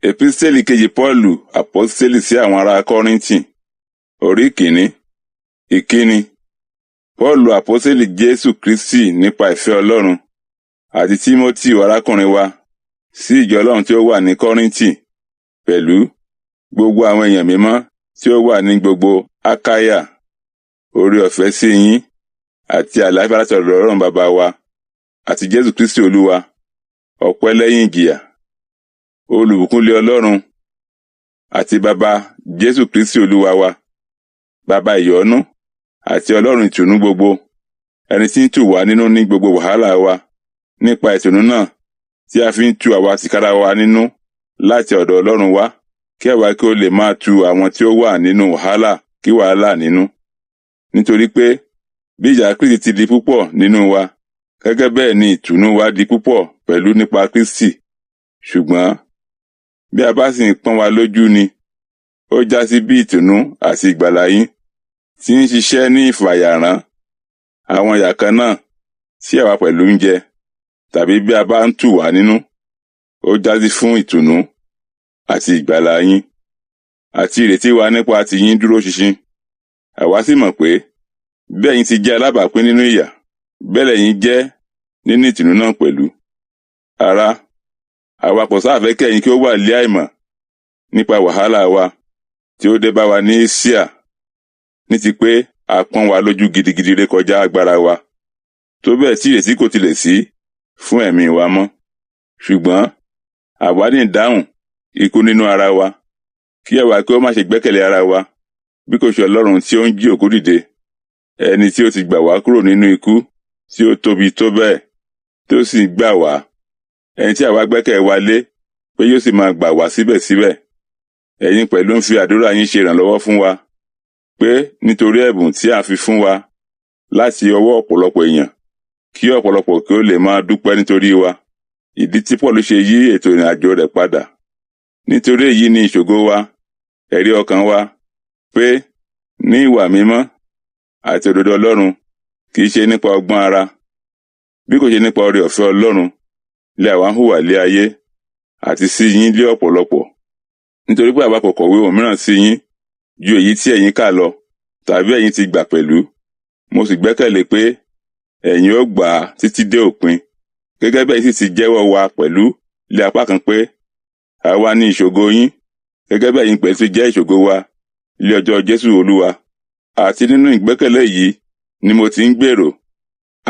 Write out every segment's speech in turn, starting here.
Epísítélì kejì Pọ́ọ̀lù àpọ́sítélì sí àwọn ará Kọ́ríńtì, orí kìíní. Ìkíni. Pọ́ọ̀lù àpọ́sítélì Jésù Kristi nípa ìfẹ́ Ọlọ́run àti Tímótì arákùnrin wa sí ìjọ Ọlọ́run tí ó wà ní Kọ́ríńtì pẹ̀lú gbogbo àwọn èèyàn mímọ́ tí ó wà ní gbogbo Ákáyà. Oore ọ̀fẹ́ sí yín àti àlàáfíà láti ọ̀dọ̀ Ọlọ́run Baba wa àti Jésù Kristi Olúwa. Ọpẹ́ lẹ́yìn ìjìyà. Olùbùkún lé Ọlọ́run àti Baba Jésù Kristi Olúwa wa, Baba ìyọ́nú àti Ọlọ́run ìtùnú gbogbo, ẹni tí ń tù wá nínú ní gbogbo wàhálà wa, nípa ìtùnú náà tí a fi ń tu àwa tìkára wa nínú láti ọ̀dọ̀ Ọlọ́run wá, kí àwa kí ó lè máa tu àwọn tí ó wà nínú wàhálà kí wàhálà nínú. Nítorí pé bí ìjà Kristi ti di púpọ̀ nínú wa, gẹ́gẹ́ bẹ́ẹ̀ ni ìtùnú wa di púpọ̀ pẹ̀lú nípa Kristi. Ṣùgbọ́n bí a bá sì ń pọ́n wa lójú ni, ó já sí bí ìtùnú àti ìgbàlà yín tí ń ṣiṣẹ́ ní ìfàyàrán àwọn ìyà kan náà tí àwa pẹ̀lú ń jẹ, tàbí bí a bá ń tù wá nínú, ó já sí fún ìtùnú àti ìgbàlà yín. Àti ìrètí wa nípa tiyín dúró ṣinṣin. Àwa sì mọ̀ pé bí ẹ̀yin ti jẹ́ alábàápín nínú ìyà, bẹ́ẹ̀ lẹ̀yin jẹ́ nínú ìtùnú náà pẹ̀lú. Ará, àwa kò sáà fẹ́ kí ẹ̀yin kí ó wà lé àìmọ̀ nípa wàhálà wa tí ó dé bá wa ní Áṣíà, ní ti pé a pọ́n wa lójú gidigidi rékọjá agbára wa, tó bẹ́ẹ̀ tí ìrètí kò tilẹ̀ sí fún ẹ̀mí wa mọ́. Ṣùgbọ́n àwa ní ìdáhùn ikú nínú ara wa, kí àwa kí ó má ṣe gbẹ́kẹ̀lé ara wa, bí kò ṣe Ọlọ́run tí ó ń jí òkú dìde, ẹni tí ó ti gbà wá kúrò nínú ikú tí ó tóbi tó bẹ́ẹ̀, tí ó sì gbà wá, ẹni tí àwa gbẹ́kẹ̀ wa lé pé yóò sì máa gbà wá síbẹ̀síbẹ̀. Ẹ̀yin pẹ̀lú ń fi àdúrà yín ṣe ìrànlọ́wọ́ fún wa, pé nítorí ẹ̀bùn tí a fi fún wa láti ọwọ́ ọ̀pọ̀lọpọ̀ èèyàn, kí ọ̀pọ̀lọpọ̀ kí ó lè máa dúpẹ́ nítorí wa. Ìdí tí Pọ́ọ̀lù ṣe yí ètò ìrìnàjò rẹ̀ padà. Nítorí èyí ni ìṣògo wa, ẹ̀rí ọkàn wa, pé ní ìwà mímọ́ àti òdodo Ọlọ́run kì í ṣe nípa ọgbọ́n ara, bí kò ṣe nípa oore ọ̀fẹ́ Ọlọ́run lé àwa ń hùwà lé ayé àti sí yín lé ọ̀pọ̀lọpọ̀. Nítorí pé àwa kò kọ̀wé ohun mìíràn sí yín ju èyí tí ẹ̀yin kà lọ, tàbí ẹ̀yin ti gbà pẹ̀lú. Mo sì gbẹ́kẹ̀lé pé ẹ̀yin ó gbà á títí dé òpin, gẹ́gẹ́ bí ẹ̀yin sì ti jẹ́wọ́ wa pẹ̀lú lé apá kan pé àwa ní ìṣògo yín, gẹ́gẹ́ bí ẹ̀yin pẹ̀lú ti jẹ́ ìṣògo wa lé ọjọ́ Jésù Olúwa. Àti nínú ìgbẹ́kẹ̀lé yìí ni mo ti ń gbèrò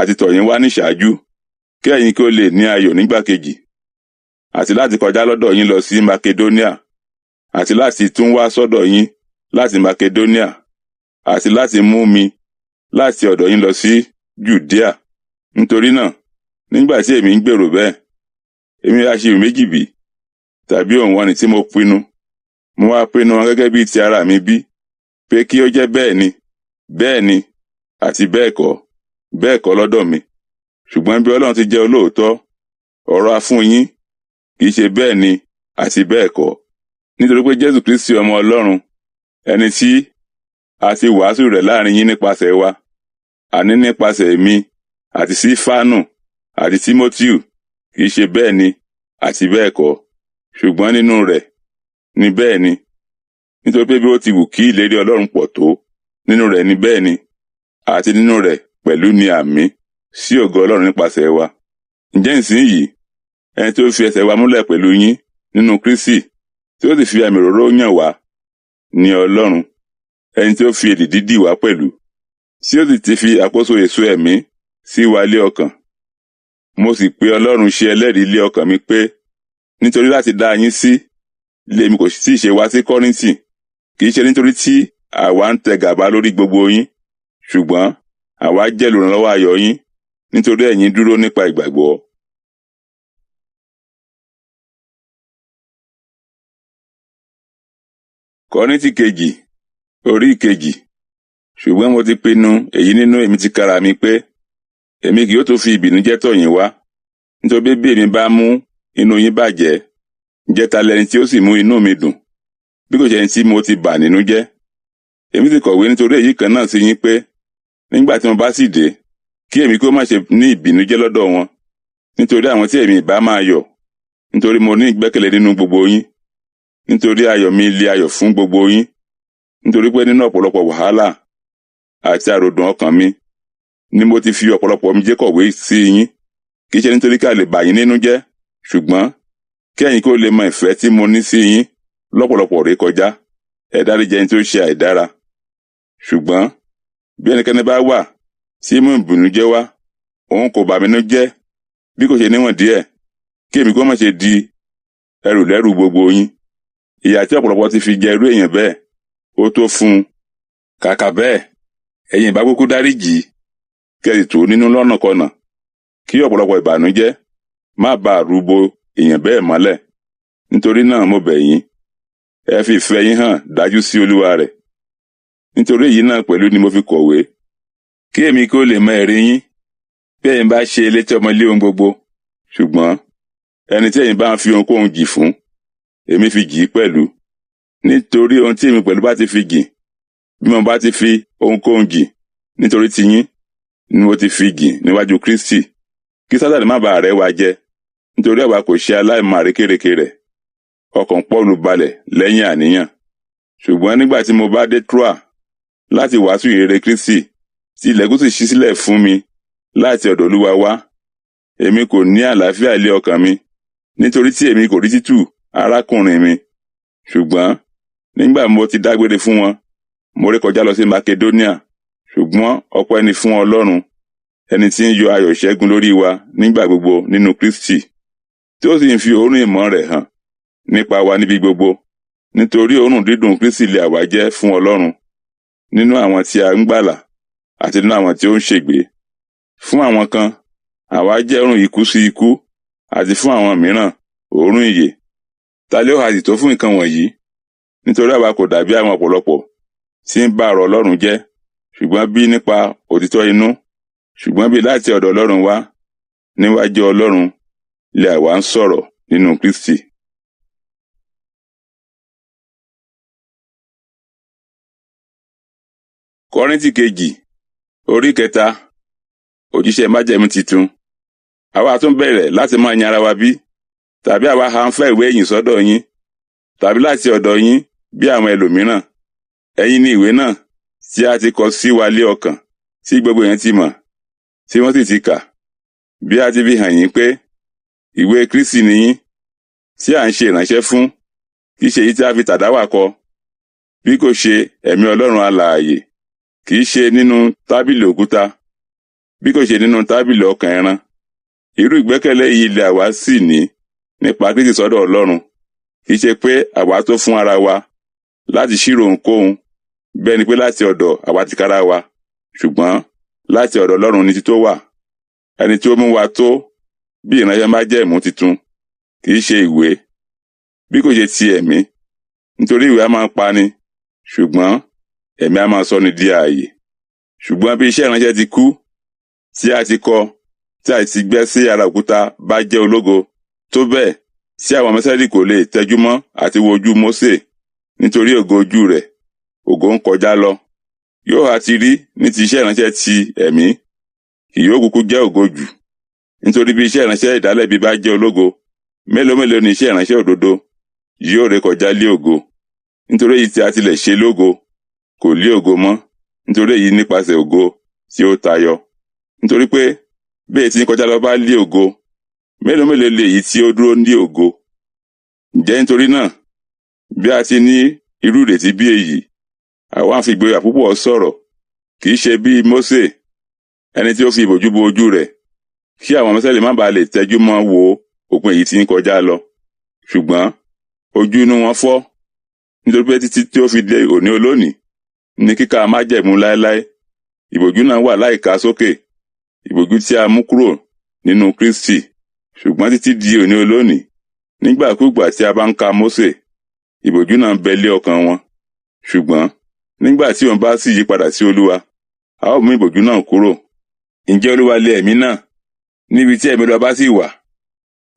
àti tọ̀ yín wá ní ìṣáájú, kí ẹ̀yin kí ó lè ní ayọ̀ nígbà kejì, àti láti kọjá lọ́dọ̀ yín lọ sí Makedonia, àti láti tún wá sọ́dọ̀ yín láti Makedonia, àti láti mú mi láti ọ̀dọ̀ yín lọ sí Judea. Nítorí náà, nígbà tí èmi ń gbèrò bẹ́ẹ̀, èmi á ṣe iyèméjì bí, tàbí ohun wọ̀nnì tí mo pinnu. Mo wá pinnu wọn gẹ́gẹ́ bí ti ara mi bí, pé kí ó jẹ́ bẹ́ẹ̀ ni, bẹ́ẹ̀ ni, àti bẹ́ẹ̀ kọ́, bẹ́ẹ̀ kọ́ lọ́dọ̀ mi. Ṣùgbọ́n bí Ọlọ́run ti jẹ́ olóòótọ́, ọ̀rọ̀ a fún yín kì í ṣe bẹ́ẹ̀ ni àti bẹ́ẹ̀ kọ́. Nítorí pé Jésù Kristi ọmọ Ọlọ́run, ẹni tí a ti wàásù rẹ̀ láàrin yín nípasẹ̀ wa, àní nípasẹ̀ èmi àti Sífánù àti Tímótíù, kì í ṣe bẹ́ẹ̀ ni àti bẹ́ẹ̀ kọ́, ṣùgbọ́n nínú rẹ̀ ni bẹ́ẹ̀ ni. Nítorí pé bí ó ti wù kí ìlérí Ọlọ́run pọ̀ tó, nínú rẹ̀ ni bẹ́ẹ̀ ni, àti nínú rẹ̀ pẹ̀lú ni àmín sí ògo Ọlọ́run nípasẹ̀ wa. Ǹjẹ́ ìsinyìí, ẹni tí ó fi ẹsẹ̀ wa múlẹ̀ pẹ̀lú yín nínú Kristi, tí ó sì fi àmì òróró yàn wá ní Ọlọ́run, ẹni tí ó fi èdìdì dì wá pẹ̀lú, tí ó sì ti fi àkóso èso ẹ̀mí sí wa lé ọkàn. Mo sì pe Ọlọ́run ṣe ẹlẹ́rìí lé ọkàn mi pé, nítorí láti dá yín sí, lèmi kò sì ṣe wá sí Kọ́ríńtì, kì í ṣe nítorí tí àwa ń tẹ gàba lórí gbogbo yín, ṣùgbọ́n àwa jẹ́ olùrànlọ́wọ́ ayọ̀ yín, nítorí ẹ̀yin dúró nípa ìgbàgbọ́. Kọ́ríńtì kejì, orí ìkejì. Ṣùgbọ́n mo ti pinnu èyí nínú èmi tìkára mi pé, èmi kì yóò tó fi ìbìnújẹ́ tọ̀ yín wá. Nítorí bí èmi bá mú inú yín bàjẹ́, ǹjẹ́ ta lẹni tí ó sì mú inú mi dùn, bí kò ṣe ẹni tí mo ti bà nínú jẹ́? Èmi ti kọ̀wé nítorí èyí kan náà sí yín pé, nígbà tí mo bá sì dé, kí èmi kí ó má ṣe ní ìbìnújẹ́ lọ́dọ̀ wọn, nítorí àwọn tí èmi ìbá máa yọ̀, nítorí mo ní ìgbẹ́kẹ̀lé nínú gbogbo yín. Nítorí ayọ̀ mi lé ayọ̀ fún gbogbo yín, nítorí pé nínú ọ̀pọ̀lọpọ̀ wàhálà àti àròdùn ọkàn mi ni mo ti fi ọ̀pọ̀lọpọ̀ omijé kọ̀wé sí yín, kì í ṣe nítorí kí a lè bà yín nínú jẹ́, ṣùgbọ́n kí ẹ̀yin kó lè mọ ìfẹ́ tí mo ní sí yín lọ́pọ̀lọpọ̀ rékọjá. Ẹ dáríjì ẹni tí ó ṣe àìdára. Ṣùgbọ́n bí ẹnikẹ́ni bá wà tí mú ìbìnújẹ́ wá, òun kò bà mí nínú jẹ́ bí kò ṣe níwọ̀n díẹ̀, kí èmi kó má ṣe di ẹrù lẹ́rù gbogbo yín. Ìyà tí ọ̀pọ̀lọpọ̀ ti fi jẹ irú èèyàn bẹ́ẹ̀, ó tó fún un. Kàkà bẹ́ẹ̀, ẹ̀yin ìbá kúkú dáríjì, kí ẹ sì tù ú nínú lọ́nàkọnà, kí ọ̀pọ̀lọpọ̀ ìbànújẹ́ má baà rúbọ èèyàn bẹ́ẹ̀ mọ́lẹ̀. Nítorí náà mo bẹ̀ yín, ẹ fi ìfẹ́ yín hàn dájú sí Olúwa rẹ̀. Nítorí èyí náà pẹ̀lú ni mo fi kọ̀wé, kí èmi kí ó lè mọ ẹ̀rí yín, bí ẹ̀yin bá ṣe elétí ọmọ ilé ohun gbogbo. Ṣùgbọ́n ẹni tí ẹ̀yin bá ń fi ohunkóhun jì fún, èmi fi jì í pẹ̀lú. Nítorí ohun tí èmi pẹ̀lú bá ti fi jì, bí mo bá ti fi ohunkóhun jì, nítorí tiyín ni mo ti fi jì níwájú Kristi, kí Sátánì má bàa rẹ́ wa jẹ, nítorí àwa kò ṣe aláìmọ̀ àrékérekè rẹ̀. Ọkàn Pọ́ọ̀lù balẹ̀ lẹ́yìn àníyàn. Ṣùgbọ́n nígbà tí mo bá dé Troa láti wàásù ìrere Kristi, tí ilẹ̀kùn sì ṣí sílẹ̀ fún mi láti ọ̀dọ̀ Olúwa wá, èmi kò ní àlàáfíà ilé ọkàn mi, nítorí tí èmi kò rí Títù arákùnrin mi. Ṣùgbọ́n nígbà mo ti dágbére fún wọn, mo rékọjá lọ sí Makedonia. Ṣùgbọ́n ọpẹ́ ni fún Ọlọ́run, ẹni tí ń yọ ayọ̀ ìṣẹ́gun lórí wa nígbà gbogbo nínú Kristi, tí ó sì ń fi òórùn ìmọ̀ rẹ̀ hàn nípa wa níbi gbogbo. Nítorí òórùn dídùn Kristi lè àwa jẹ́ fún Ọlọ́run, nínú àwọn tí a ń gbàlà àti nínú àwọn tí ó ń ṣègbé. Fún àwọn kan, àwa jẹ́ òórùn ikú sí ikú, àti fún àwọn mìíràn, òórùn ìyè. Ta ló ha sì tó fún nǹkan wọ̀nyí? Nítorí àwa kò dàbí àwọn ọ̀pọ̀lọpọ̀ tí ń bá ọ̀rọ̀ Ọlọ́run jẹ́, ṣùgbọ́n bí nípa òtítọ́ inú, ṣùgbọ́n bí láti ọ̀dọ̀ Ọlọ́run wá, níwájú Ọlọ́run lè àwa ń sọ̀rọ̀ nínú Kristi. Kọ́ríńtì kejì, orí kẹta, òjíṣẹ́ májẹ̀mú titun. Àwa tún bẹ̀rẹ̀ láti máa yan ara wa bí, tàbí àwa ha ń fẹ́ ìwé ìyìn sọ́dọ̀ yín, tàbí láti ọ̀dọ̀ yín bí àwọn ẹlòmíràn. Ẹ̀yin ni ìwé náà tí a ti kọ sí wa lé ọkàn, tí gbogbo èèyàn ti mọ̀, tí wọ́n sì ti kà. Bí a ti fi hàn yín pé ìwé Kristi ni yín, tí à ń ṣe ìránṣẹ́ fún, kì í ṣe èyí tí a fi tàdáwà kọ, bí kò ṣe ẹ̀mí Ọlọ́run alààyè, kì í ṣe nínú tábìlì òkúta, bí kò ṣe nínú tábìlì ọkàn ẹran. Irú ìgbẹ́kẹ̀lé yìí lè àwa sì ní nípa Kristi sọ́dọ̀ Ọlọ́run. Kì í ṣe pé àwa tó fún ara wa láti ṣírò ohunkóhun, bẹ́ẹ̀ ni pé láti ọ̀dọ̀ àwa tìkára wa, ṣùgbọ́n láti ọ̀dọ̀ Ọlọ́run ni tító wà, ẹni tí ó mú wa tó bí ìránṣẹ́ májẹ̀mú titun, kì í ṣe ìwé, bí kò ṣe ti ẹ̀mí, nítorí ìwé a máa ń pani, ṣùgbọ́n ẹ̀mí a máa sọni di ààyè. Ṣùgbọ́n bí iṣẹ́ ìránṣẹ́ ti kú, tí a ti kọ, tí a ti gbẹ́ sí ara òkúta bá jẹ́ ológo, tó bẹ́ẹ̀ tí àwọn Ísírẹ́lì kò lè tẹjúmọ́ àti wo ojú Mósè, nítorí ògo ojú rẹ̀, ògo ń kọjá lọ. Yóò ha ti rí ní ti iṣẹ́ ìránṣẹ́ ti ẹ̀mí, kì yóò kúkú jẹ́ ògo jù. Nítorí bí iṣẹ́ ìránṣẹ́ ìdálẹ́bi bá jẹ́ ológo, mélòó mélòó ni iṣẹ́ ìránṣẹ́ òdodo yóò rékọjá lé ògo. Nítorí èyí tí a tilẹ̀ ṣe lógo, kò lé ògo mọ́, nítorí èyí nípasẹ̀ ògo tí ó tayọ. Nítorí pé bí èyí tí ń kọjá lọ bá lé ògo, mélòó mélòó lè èyí tí ó dúró ní ògo. Ǹjẹ́ nítorí náà, bí a ti ní irú ìrètí bí èyí, àwa ń fi ìgboyà púpọ̀ sọ̀rọ̀, kì í ṣe bí Mósè, ẹni tí ó fi ìbòjú bo ojú rẹ̀, kí àwọn ọmọ Ísírẹ́lì má baà lè tẹjú mọ́ wo òpin èyí tí ń kọjá lọ. Ṣùgbọ́n ojú inú wọn fọ́, nítorí pé títí tí ó fi dé òní olónìí ní kíkà májẹ̀mú láéláé, ìbòjú náà wà láìka sókè, ìbòjú tí a mú kúrò nínú Kristi. Ṣùgbọ́n títí di òní olónìí, nígbàkúùgbà tí a bá ń ka Mósè, ìbòjú náà ń bẹ lé ọkàn wọn. Ṣùgbọ́n nígbà tí òun bá sì yí padà sí Olúwa, a ó mú ìbòjú náà kúrò. Ǹjẹ́ Olúwa lé ẹ̀mí náà? Níbi tí ẹ̀mí Olúwa bá sì wà,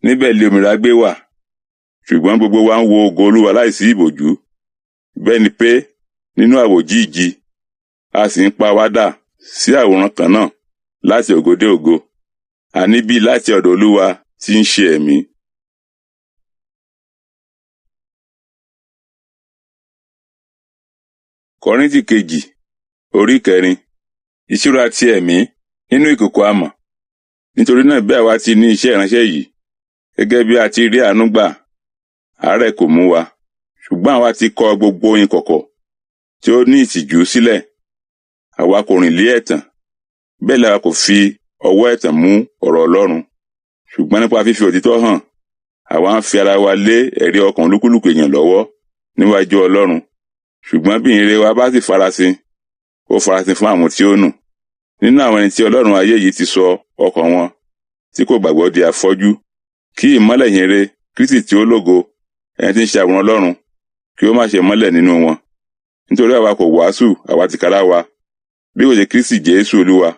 níbẹ̀ lé òmìnira gbé wà. Ṣùgbọ́n gbogbo wa ń wo ògo Olúwa láìsí ìbòjú, bẹ́ẹ̀ ni pé nínú àwòjíìji, a sì ń pa wá dà sí àwòrán kan náà láti ògo dé ògo, àní bí láti ọ̀dọ̀ Olúwa tí ń ṣe ẹ̀mí. Kọ́ríńtì kejì orí kẹrin. Ìṣúra ti ẹ̀mí nínú ìkòkò amọ̀. Nítorí náà bí àwa ti ní iṣẹ́ ìránṣẹ́ yìí, gẹ́gẹ́ bí a ti rí àánú gbà, àárẹ̀ kò mú wa, ṣùgbọ́n àwa ti kọ gbogbo ohun ìkọ̀kọ̀ tí ó ní ìtìjú sílẹ̀. Àwa kò rìn lé ẹ̀tàn, bẹ́ẹ̀ ni àwa kò fi ọwọ́ ẹ̀tàn mú ọ̀rọ̀ Ọlọ́run. Ṣùgbọ́n nípa fífi òtítọ́ hàn, àwa ń fi ara wa lé ẹ̀rí ọkàn olúkúlùkù èèyàn lọ́wọ́ níwájú Ọlọ́run. Ṣùgbọ́n bí ìhìnrere wa bá sì farasin, ó farasin fún àwọn tí ó nù. Nínú àwọn ẹni tí Ọlọ́run ayé yìí ti sọ ọkàn wọn tí kò gbàgbọ́ di afọ́jú, kí ìmọ́lẹ̀ ìhìnrere Kristi tí ó lógo, ẹni tí ń ṣe àwòrán Ọlọ́run, kí ó má ṣe mọ́lẹ̀ nínú wọn. Nítorí àwa kò wàásù àwa tìkára wa, bí kò ṣe Kristi Jésù Olúwa.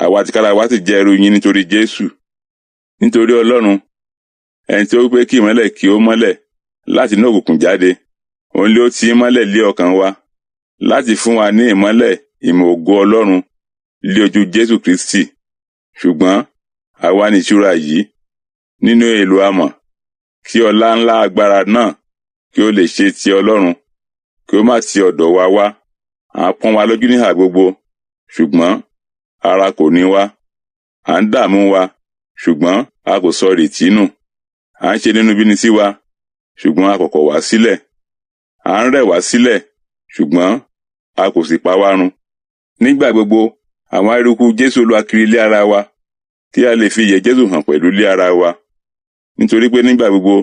Àwa tìkára wa sì jẹ́ ẹrú yín nítorí Jésù. Nítorí Ọlọ́run, ẹni tí ó wípé kí ìmọ́lẹ̀ kí ó mọ́lẹ̀ láti inú òkùnkùn jáde, òun lé ó ti mọ́lẹ̀ lé ọkàn wa, láti fún wa ní ìmọ́lẹ̀ ìmọ̀ ògo Ọlọ́run lé ojú Jésù Kristi. Ṣùgbọ́n àwa ní ìṣúra yìí nínú èlò amọ̀, kí ọlá ńlá agbára náà kí ó lè ṣe ti Ọlọ́run, kí ó má ti ọ̀dọ̀ wa wá. À ń pọ́n wa lójú níhà gbogbo, ṣùgbọ́n ara kò ní wá. À ń dààmú wa, ṣùgbọ́n a kò sọ ìrètí nù. À ń ṣe inúnibíni sí wa, ṣùgbọ́n a kò kọ̀ wá sílẹ̀. À ń rẹ̀ wá sílẹ̀, ṣùgbọ́n a kò sì pa wá run. Nígbà gbogbo, àwọn eruku Jésù Olúwa kiri lé ara wa, kí a lè fi ìyè Jésù hàn pẹ̀lú lé ara wa. Nítorí pé nígbà gbogbo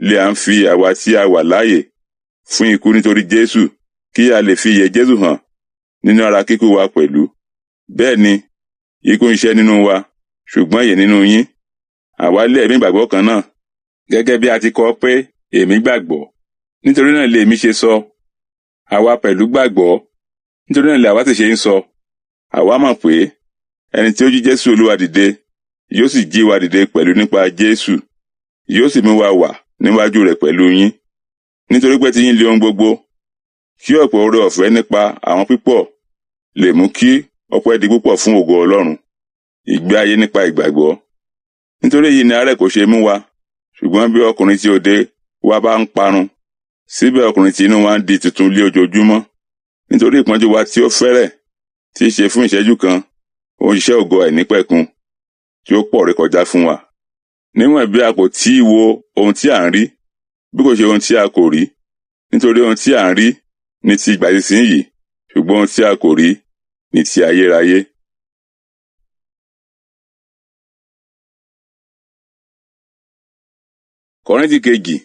lé à ń fi àwa tí a wà láàyè fún ikú nítorí Jésù, kí a lè fi ìyè Jésù hàn nínú ara kíkú wa pẹ̀lú. Bẹ́ẹ̀ ni, ikú ń ṣiṣẹ́ nínú wa, ṣùgbọ́n ìyè nínú yín. Àwa lé ẹ̀mí ìgbàgbọ́ kan náà, gẹ́gẹ́ bí a ti kọ pé èmi gbàgbọ́. Nítorí náà lè èmi ṣe sọ, àwa pẹ̀lú gbàgbọ́. Nítorí náà lè àwa sì ṣe ń sọ. Àwa mọ̀ pé ẹni tí ó jí Jésù Olúwa dìde yóò sì jí wa dìde pẹ̀lú nípa Jésù, yóò sì mú wa wà níwájú rẹ̀ pẹ̀lú yín. Nítorí pé tiyín lé ohun gbogbo, kí ọ̀pọ̀ oore ọ̀fẹ́ nípa àwọn pípọ̀ lè mú kí ọpẹ́ di púpọ̀ fún ògo Ọlọ́run. Ìgbé ayé nípa ìgbàgbọ́. Nítorí èyí ni àárẹ̀ kò ṣe mú wa, ṣùgbọ́n bí ọkùnrin tí òde wa bá ń parun, síbẹ̀ ọkùnrin tí inú wa ń di tuntun lé ojoojúmọ́. Nítorí ìpọ́njú wa tí ó fẹ́rẹ̀, tí í ṣe fún ìṣẹ́jú kan, ó ń ṣiṣẹ́ ògo àìnípẹ̀kun tí ó pọ̀ rékọjá fún wa. Níwọ̀n bí a kò tí ì wo ohun tí à ń rí, bí kò ṣe ohun tí a kò rí. Nítorí ohun tí à ń rí ní ti ìgbà ìsinsìnyí, ṣùgbọ́n ohun tí a kò rí ní ti ayérayé. Kọ́ríńtì kejì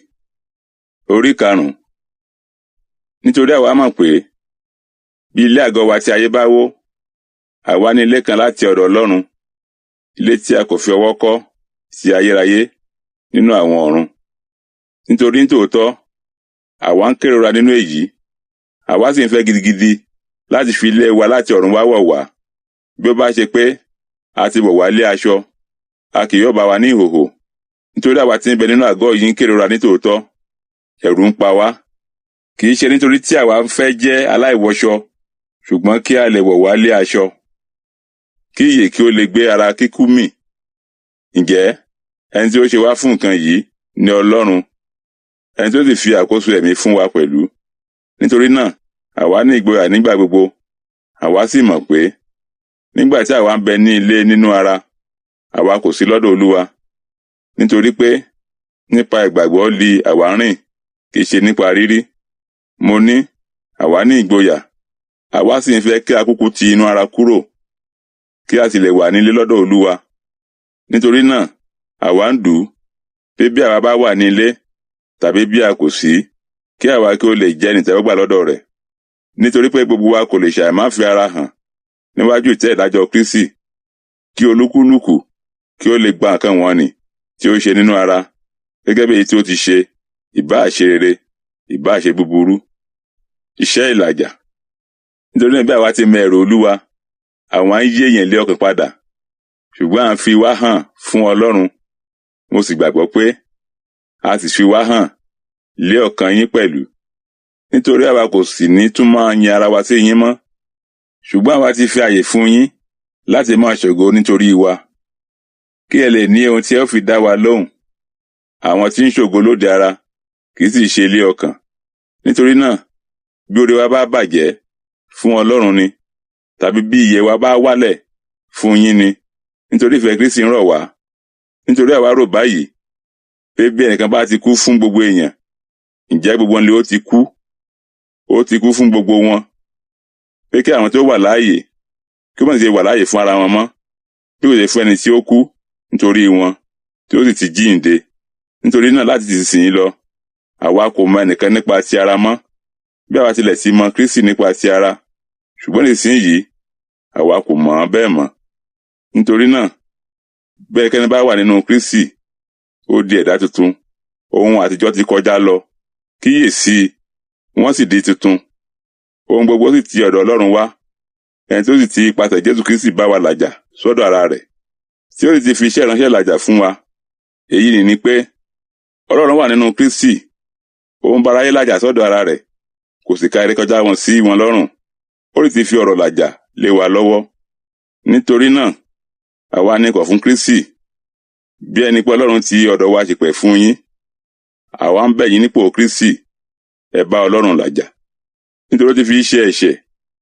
orí karùn-ún. Nítorí àwa mọ̀ pé bí ilé àgọ́ wa tí ayé bá wó, àwa ní ilé kan láti ọ̀dọ̀ Ọlọ́run, ilé tí a kò fi ọwọ́ kọ́, ti ayérayé nínú àwọn ọ̀run. Nítorí nítòótọ́, àwa ń kérora nínú èyí, àwa sì ń fẹ́ gidigidi láti fi ilé wa láti ọ̀run wá wọ̀ wá. Bí ó bá ṣe pé a ti wọ̀ wá lé aṣọ, a kì yóò bá wa ní ìhòhò. Nítorí àwa tí ń bẹ nínú àgọ́ yìí ń kérora nítòótọ́, ẹ̀rù ń pa wá. Kì í ṣe nítorí tí àwa ń fẹ́ jẹ́ aláìwọṣọ, ṣùgbọ́n kí a lè wọ̀ wá lé aṣọ, kí ìyè kí ó lè gbé ara kíkú mì. Ǹjẹ́ ẹni tí ó ṣe wá fún nǹkan yìí ni Ọlọ́run, ẹni tí ó sì fi àkóso ẹ̀mí fún wa pẹ̀lú. Nítorí náà, àwa ní ìgboyà nígbà gbogbo, àwa sì mọ̀ pé nígbà tí àwa ń bẹ ní ilé nínú ara, àwa kò sí lọ́dọ̀ Olúwa. Nítorí pé nípa ìgbàgbọ́ li àwa ń rìn, kì í ṣe nípa rírí. Mo ní, àwa ní ìgboyà, àwa sì ń fẹ́ kí a kúkú ti inú ara kúrò, kí a sì lè wà nílé lọ́dọ̀ Olúwa. Nítorí náà, àwa ń dù ú, pé bí àwa bá wà ní ilé, tàbí bí a kò sí, kí àwa kí ó lè jẹ́ ẹni ìtẹ́wọ́gbà lọ́dọ̀ rẹ̀. Nítorí pé gbogbo wa kò lè ṣàì má fi ara hàn níwájú ìtẹ́ ìdájọ́ Kristi, kí olúkúlùkù kí ó lè gba nǹkan wọ̀nnì tí ó ṣe nínú ara, gẹ́gẹ́ bí èyí tí ó ti ṣe, ìbáà ṣe rere, ìbáà ṣe búburú. Iṣẹ́ ìlàjà. Nítorí náà bí àwa ti mọ ẹ̀rù Olúwa, àwa ń yí èèyàn lé ọkàn padà, ṣùgbọ́n à ń fi wá hàn fún Ọlọ́run. Mo sì gbàgbọ́ pé a sì fi wá hàn lé ọkàn yín pẹ̀lú. Nítorí àwa kò sì ní tún máa yin ara wa sí yín mọ́, ṣùgbọ́n àwa ti fi àyè fún yín láti máa ṣògo nítorí wa, kí ẹ lè ní ohun tí ẹ ó fi dá wa lóhùn. Àwọn tí ń ṣògo lóde ara kì í sì ṣe ilé ọkàn. Nítorí náà, Bí oore wa bá bàjẹ́, fún Ọlọ́run ni, tàbí bí ìyè wa bá wálẹ̀, fún yín ni. Nítorí ìfẹ́ Kristi ń rọ̀ wá. Nítorí àwa rò báyìí pé bí ẹnìkan bá ti kú fún gbogbo èèyàn, ǹjẹ́ gbogbo wọn ni ó ti kú? Ó ti kú fún gbogbo wọn, pé kí àwọn tí ó wà láàyè kí ó má ṣe wà láàyè fún ara wọn mọ́, bí kò ṣe fún ẹni tí ó kú nítorí wọn, tí ó sì ti jíǹde. Nítorí náà láti ìsinsìnyí lọ, àwa kò mọ ẹnìkan nípa ti ara mọ́, bí àwa tilẹ̀ ti mọ Kristi nípa ti ara, ṣùgbọ́n nísinsìnyí àwa kò mọ̀ ọ́n bẹ́ẹ̀ mọ́. Nítorí náà, bí ẹnikẹ́ni bá wà nínú Kristi, ó di ẹ̀dá tuntun, ohun àtijọ́ ti kọjá lọ, kíyèsí, wọ́n sì di tuntun. Ohun gbogbo sì ti ọ̀dọ̀ Ọlọ́run wá, ẹni tí ó sì ti ipasẹ̀ Jésù Kristi bá wa làjà sọ́dọ̀ ara rẹ̀, tí ó sì ti fi iṣẹ́ ìránṣẹ́ làjà fún wa. Èyí ni pé Ọlọ́run wà nínú Kristi, ó ń bá aráyé làjà sọ́dọ̀ ara rẹ̀, kò sì ka ìrékọjá wọn sí wọn lọ́rùn, ó sì ti fi ọ̀rọ̀ làjà lé wa lọ́wọ́. Nítorí náà, àwa ní ikọ̀ fún Kristi, bí ẹni pé Ọlọ́run ti ọ̀dọ̀ wa ṣìpẹ̀ fún yín. Àwa ń bẹ̀ yín nípò Kristi, ẹ bá Ọlọ́run làjà. Nítorí ó ti fi ṣe ẹ̀ṣẹ̀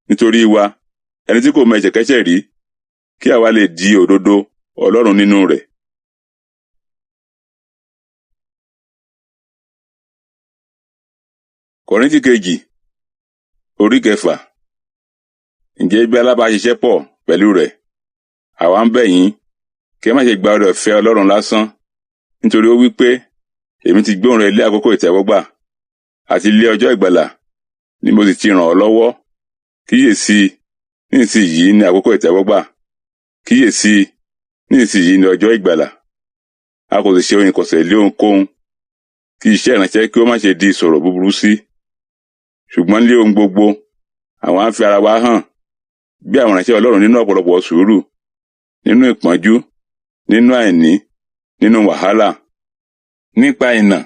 nítorí wa, ẹni tí kò mọ ẹ̀ṣẹ̀kẹ́ṣẹ̀ rí, kí àwa lè di òdodo Ọlọ́run nínú rẹ̀. Kọ̀ríńtì kejì, orí kẹfà. Ǹjẹ́ bí alábàáṣiṣẹ́ pọ̀ pẹ̀lú rẹ̀, àwa ń bẹ̀ yín kí ẹ má ṣe gba oore ọ̀fẹ́ Ọlọ́run lásán, nítorí ó wí pé, èmi ti gbóhùn rẹ lé àkókò ìtẹ́wọ́gbà, àti lé ọjọ́ ìgbàlà ni mo sì ti ràn ọ́ lọ́wọ́. Kíyèsí, nísinsìnyí ni àkókò ìtẹ́wọ́gbà, kíyèsí, nísinsìnyí ni ọjọ́ ìgbàlà. A kò sì ṣe ohun ìkọ̀sẹ̀ lé ohunkóhun, kí iṣẹ́ ìránṣẹ́ kí ó má ṣe di ìsọ̀rọ̀ búburú sí. Ṣùgbọ́n lé ohun gbogbo, àwa ń fi ara wa hàn bí àwọn ìránṣẹ́ Ọlọ́run nínú ọ̀pọ̀lọpọ̀ sùúrù, nínú ìpọ́njú, nínú àìní, nínú wàhálà, nípa ìnà,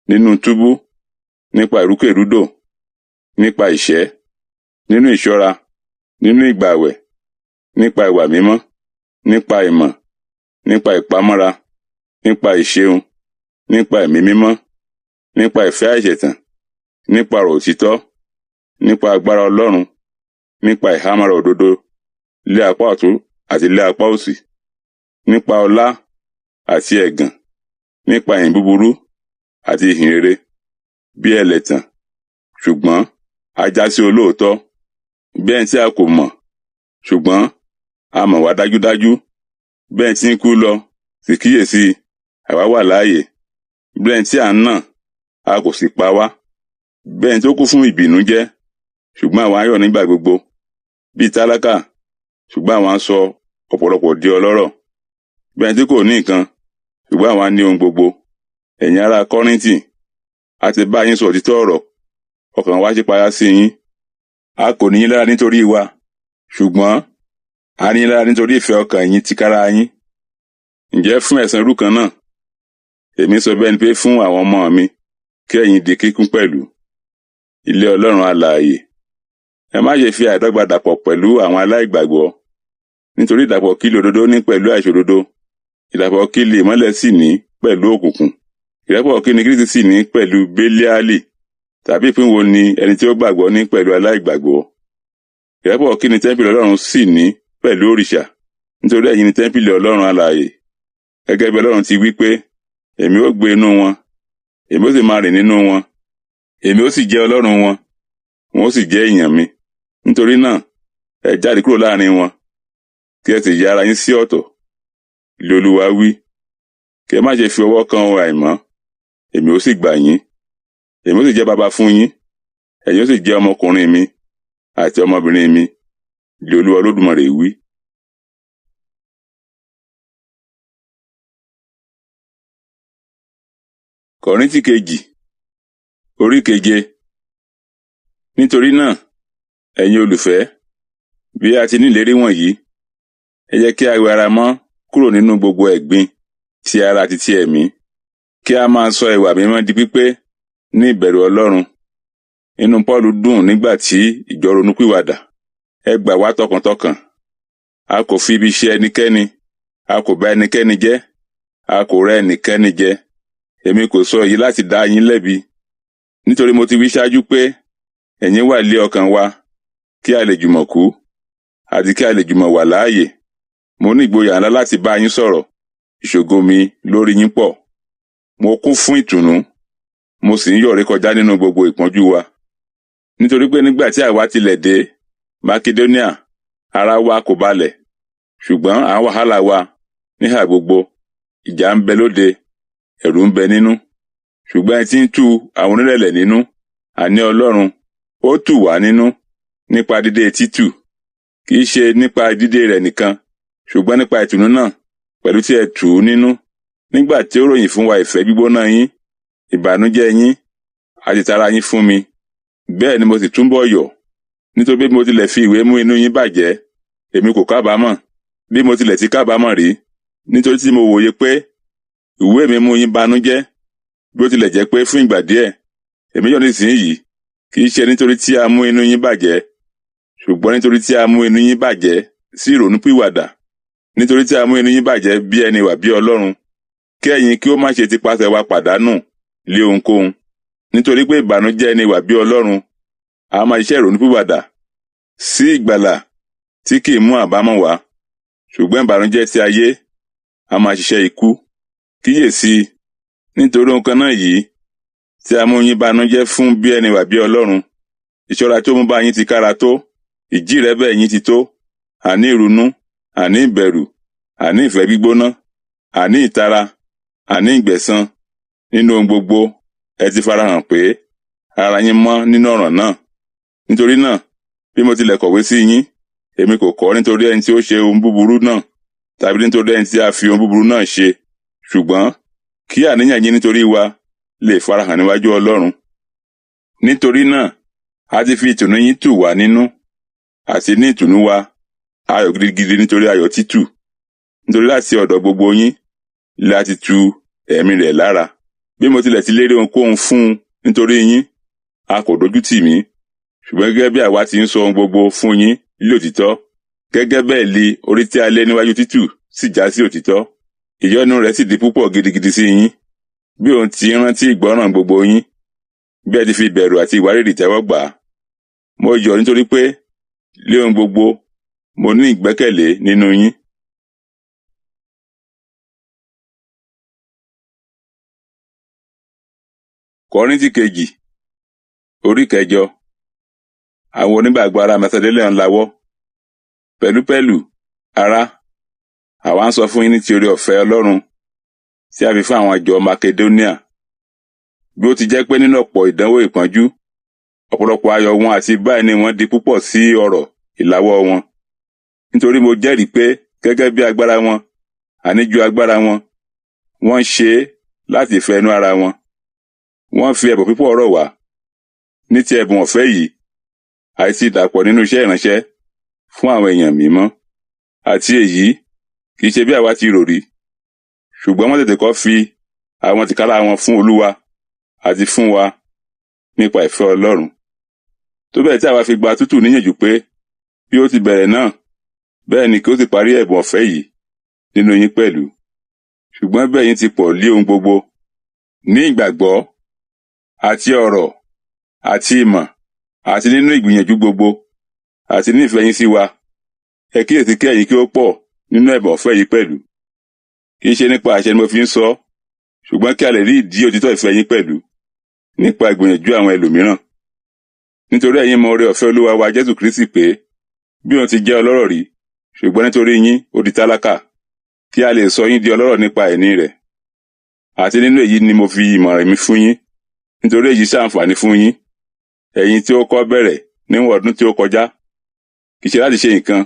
nínú túbú, nípa ìrúkèrúdò, nípa ìṣẹ́, nínú ìṣọ́ra, nínú ìgbààwẹ̀, nípa ìwà mímọ́, nípa ìmọ̀, nípa ìpamọ́ra, nípa ìṣeun, nípa ẹ̀mí mímọ́, nípa ìfẹ́ àìṣẹ̀tàn, nípa ọ̀rọ̀ òtítọ́, nípa agbára Ọlọ́run, nípa ìhámọ́ra òdodo lé apá ọ̀tún àti lé apá òsì, nípa ọlá àti ẹ̀gàn, nípa ìyìn búburú àti ìhìn rere, bí ẹlẹ́tàn, ṣùgbọ́n a já sí olóòótọ́, bí ẹni tí a kò mọ̀, ṣùgbọ́n a mọ̀ wá dájúdájú, bí ẹni tí ń kú lọ, sì kíyèsí, àwa wà láàyè, bí ẹni tí à ń nà, a kò sì pa wá, bí ẹni tó kú fún ìbìnújẹ́, ṣùgbọ́n àwa ń yọ̀ nígbà gbogbo, bíi tálákà, ṣùgbọ́n àwa ń sọ ọ̀pọ̀lọpọ̀ di ọlọ́rọ̀, bí ẹni tí kò ní nǹkan, ṣùgbọ́n àwa ní ohun gbogbo. Ẹ̀yin ará Kọ́ríńtì, a ti bá yín sọ òtítọ́ ọ̀rọ̀, ọkàn wa ṣípayá sí yín. A kò ní yín lára nítorí wa, ṣùgbọ́n a ní yín lára nítorí ìfẹ́ ọkàn yín tìkára yín. Ǹjẹ́ fún ẹ̀san irú kan náà, èmi sọ bẹ́ẹ̀ ni pé fún àwọn ọmọ mi, kí ẹ̀yin di kíkún pẹ̀lú. Ilé Ọlọ́run alààyè. Ẹ má ṣe fi àìdọ́gba dàpọ̀ pẹ̀lú àwọn aláìgbàgbọ́, nítorí ìdàpọ̀ kí lè òdodo ní pẹ̀lú àìṣòdodo, ìdàpọ̀ kí lè ìmọ́lẹ̀ sì ní pẹ̀lú òkùnkùn, ìrẹ́pọ̀ kí ni Kristi sì ní pẹ̀lú Bélíálì, tàbí ìpín wo ni ẹni tí ó gbàgbọ́ ní pẹ̀lú aláìgbàgbọ́? Ìrẹ́pọ̀ kí ni tẹ́ḿpìlì Ọlọ́run sì ní pẹ̀lú òrìṣà? Nítorí ẹ̀yin ni tẹ́ḿpìlì Ọlọ́run alààyè. Gẹ́gẹ́ bí Ọlọ́run ti wí pé, èmi ó gbé inú wọn, èmi ó sì máa rìn nínú wọn, èmi ó sì jẹ́ Ọlọ́run wọn, wọn ó sì jẹ́ èèyàn mi. Nítorí náà, ẹ jáde kúrò láàrin wọn, kí ẹ sì ya ara yín sí ọ̀tọ̀, lé Olúwa wí. Kí ẹ má ṣe fi ọwọ́ kan ohun àìmọ́, èmi ó sì gbà yín. Èmi ó sì jẹ́ baba fún yín, ẹ̀yin ó sì jẹ́ ọmọkùnrin mi àti ọmọbìnrin mi, lé Olúwa Olódùmarè wí. Kọ̀ríńtì kejì, orí keje. Nítorí náà, ẹ̀yin olùfẹ́, bí a ti ní ìlérí wọ̀nyí, ẹ jẹ́ kí a wẹ ara mọ́ kúrò nínú gbogbo ẹ̀gbin ti ara àti ti ẹ̀mí, kí a máa sọ ìwà mímọ́ di pípé ní ìbẹ̀rù Ọlọ́run. Inú Pọ́ọ̀lù dùn nígbà tí ìjọ ronúpìwàdà. Ẹ gbà wá tọkàntọkàn. A kò fi ibi ṣe ẹnikẹ́ni, a kò bá ẹnikẹ́ni jẹ́, a kò rẹ́ ẹnikẹ́ni jẹ. Èmi kò sọ èyí láti dá yín lẹ́bi, nítorí mo ti wí ṣáájú pé Ẹ̀yin wà lé ọkàn wa, kí a lè jùmọ̀ kú, àti kí a lè jùmọ̀ wà láàyè. Mo ní ìgboyà ńlá láti bá yín sọ̀rọ̀, ìṣògo mi lórí yín pọ̀. Mo kún fún ìtùnú, mo sì ń yọ̀ rékọjá nínú gbogbo ìpọ́njú wa. Nítorí pé nígbà tí àwa tilẹ̀ dé Makedonia, ara wa kò balẹ̀, ṣùgbọ́n à ń wàhálà wa níhà gbogbo. Ìjà ń bẹ lóde, ẹ̀rù ń bẹ nínú. Ṣùgbọ́n ẹni tí ń tu àwọn onírẹ̀lẹ̀ nínú, àní Ọlọ́run, ó tù wá nínú nípa dídé Títù. Kì í ṣe nípa dídé rẹ̀ nìkan, ṣùgbọ́n nípa ìtùnú náà pẹ̀lú tí ẹ tù ú nínú. Nígbà tí ó ròyìn fún wa ìfẹ́ gbígbóná yín, ìbànújẹ́ yín, àti ìtara yín fún mi. Bẹ́ẹ̀ ni mo sì túnbọ̀ yọ̀, nítorí bí mo tilẹ̀ fi ìwé mú inú yín bàjẹ́, èmi kò kábàámọ̀, bí mo tilẹ̀ ti kábàámọ̀ rí, nítorí tí mo wòye pé ìwé mi mú yín banújẹ́, bí ó tilẹ̀ jẹ́ pé fún ìgbà díẹ̀, èmi yọ̀ nísinsìnyí, kì í ṣe nítorí tí a mú inú yín bàjẹ́, ṣùgbọ́n nítorí tí a mú inú yín bàjẹ́ sí ìrònúpìwàdà, nítorí tí a mú inú yín bàjẹ́ bí ẹni wà bí Ọlọ́run, kí ẹ̀yin kí ó má ṣe tipasẹ̀ wa pàdánù lé ohunkóhun. Nítorí pé ìbànújẹ́ ẹni wà bí Ọlọ́run, a máa ṣiṣẹ́ ìrònúpìwàdà sí ìgbàlà tí kì í mú àbámọ̀ wá, ṣùgbọ́n ìbànújẹ́ ti ayé a máa ṣiṣẹ́ ikú. Kíyèsí, nítorí ohun kan náà yìí tí a mú yín banújẹ́ fún bí ẹni wà bí Ọlọ́run, ìṣọ́ra tó mú bá yín ti kára tó, ìjírẹ̀bẹ̀ yín ti tó, àní ìrunú, àní ìbẹ̀rù, àní ìfẹ́ gbígbóná, àní ìtara, àní ìgbẹ̀san. Nínú ohun gbogbo ẹ ti farahàn pé ara yín mọ́ nínú ọ̀ràn náà. Nítorí náà, bí mo tilẹ̀ kọ̀wé sí yín, èmi kò kọ nítorí ẹni tí ó ṣe ohun búburú náà, tàbí nítorí ẹni tí a fi ohun búburú náà ṣe, ṣùgbọ́n kí àníyàn yín nítorí wa lè farahàn níwájú Ọlọ́run. Nítorí náà, a ti fi ìtùnú yín tù wá nínú, àti ní ìtùnú wa, ayọ̀ gidigidi nítorí ayọ̀ títù. Nítorí láti ọ̀dọ̀ gbogbo yín la ti tu ẹ̀mí rẹ̀ lára. Bí mo tilẹ̀ ti lérí ohunkóhun fún un nítorí yín, a kò dojú tì mí. Ṣùgbọ́n gẹ́gẹ́ bí àwa ti ń sọ ohun gbogbo fún yín lóòtítọ́, gẹ́gẹ́ bẹ́ẹ̀ li orí tí a lé níwájú Títù sì já sí òtítọ́. Ìyọ́nú rẹ̀ sì di púpọ̀ gidigidi sí yín, bí òun ti rántí ìgbọ́ràn gbogbo yín, bí ẹ ti fi ìbẹ̀rù àti ìwárìrì tẹ́wọ́ gbà á. Mo yọ̀ nítorí pé lé ohun gbogbo mo ní ìgbẹ́kẹ̀lé nínú yín. Kọ́ríńtì kejì, orí kẹjọ. Àwọn onígbàgbọ́ ará Masedonia ń lawọ́. Pẹ̀lúpẹ̀lú, ará, àwa ń sọ fún yín ní ti oore ọ̀fẹ́ Ọlọ́run tí a fi fún àwọn àjọ Makedonia. Bí ó ti jẹ́ pé nínú ọ̀pọ̀ ìdánwò ìpọ́njú, ọ̀pọ̀lọpọ̀ ayọ̀ wọn àti báyìí ni wọ́n di púpọ̀ sí ọrọ̀ ìlawọ́ wọn. Nítorí mo jẹ́rìí pé gẹ́gẹ́ bí agbára wọn, àní ju agbára wọn, wọ́n ṣe é láti ìfẹ́ inú ara wọn. Wọ́n fi ẹ̀bùn púpọ̀ rọ̀ wá. Ní ti ẹ̀bùn ọ̀fẹ́ yìí, àìsí ìdàpọ̀ nínú iṣẹ́ ìránṣẹ́ fún àwọn èèyàn mímọ́. Àti èyí kì í ṣe bí àwa ti rò rí, ṣùgbọ́n wọ́n tètè kọ́ fi àwọn tìkára wọn fún Olúwa àti fún wa nípa ìfẹ́ Ọlọ́run. Tó bẹ́ẹ̀ tí àwa fi gba tútù níyànjú pé bí ó ti bẹ̀rẹ̀ náà, bẹ́ẹ̀ ni kí ó sì parí ẹ̀bùn ọ̀fẹ́ yìí nínú yín pẹ̀lú. Ṣùgbọ́n bẹ́ẹ̀ yín ti pọ̀ lé ohun gbogbo, ní ìgbàgbọ́ àti ọ̀rọ̀ àti ìmọ̀ àti nínú ìgbìyànjú gbogbo àti ní ìfẹ́ yín sí wa. Ẹ kíyèsí kí ẹ̀yin kí ó pọ̀ nínú ẹ̀bùn ọ̀fẹ́ yìí pẹ̀lú. Kì í ṣe nípa àṣẹ ni mo fi ń sọ, ṣùgbọ́n kí a lè rí ìdí òtítọ́ ìfẹ́ yín pẹ̀lú nípa ìgbìyànjú àwọn ẹlòmíràn. Nítorí ẹ̀yin mọ oore ọ̀fẹ́ Olúwa wa Jésù Kristi pé bí òun ti jẹ́ ọlọ́rọ̀ rí, ṣùgbọ́n nítorí yín ó di tálákà, kí a lè sọ yín di ọlọ́rọ̀ nípa àìní rẹ̀. Àti nínú èyí ni mo fi ìmọ̀ràn mi fún yín, nítorí èyí ṣàǹfààní fún yín, ẹ̀yin tí ó kọ́ bẹ̀rẹ̀ níwọ̀n ọdún tí ó kọjá, kì í ṣe láti ṣe nǹkan,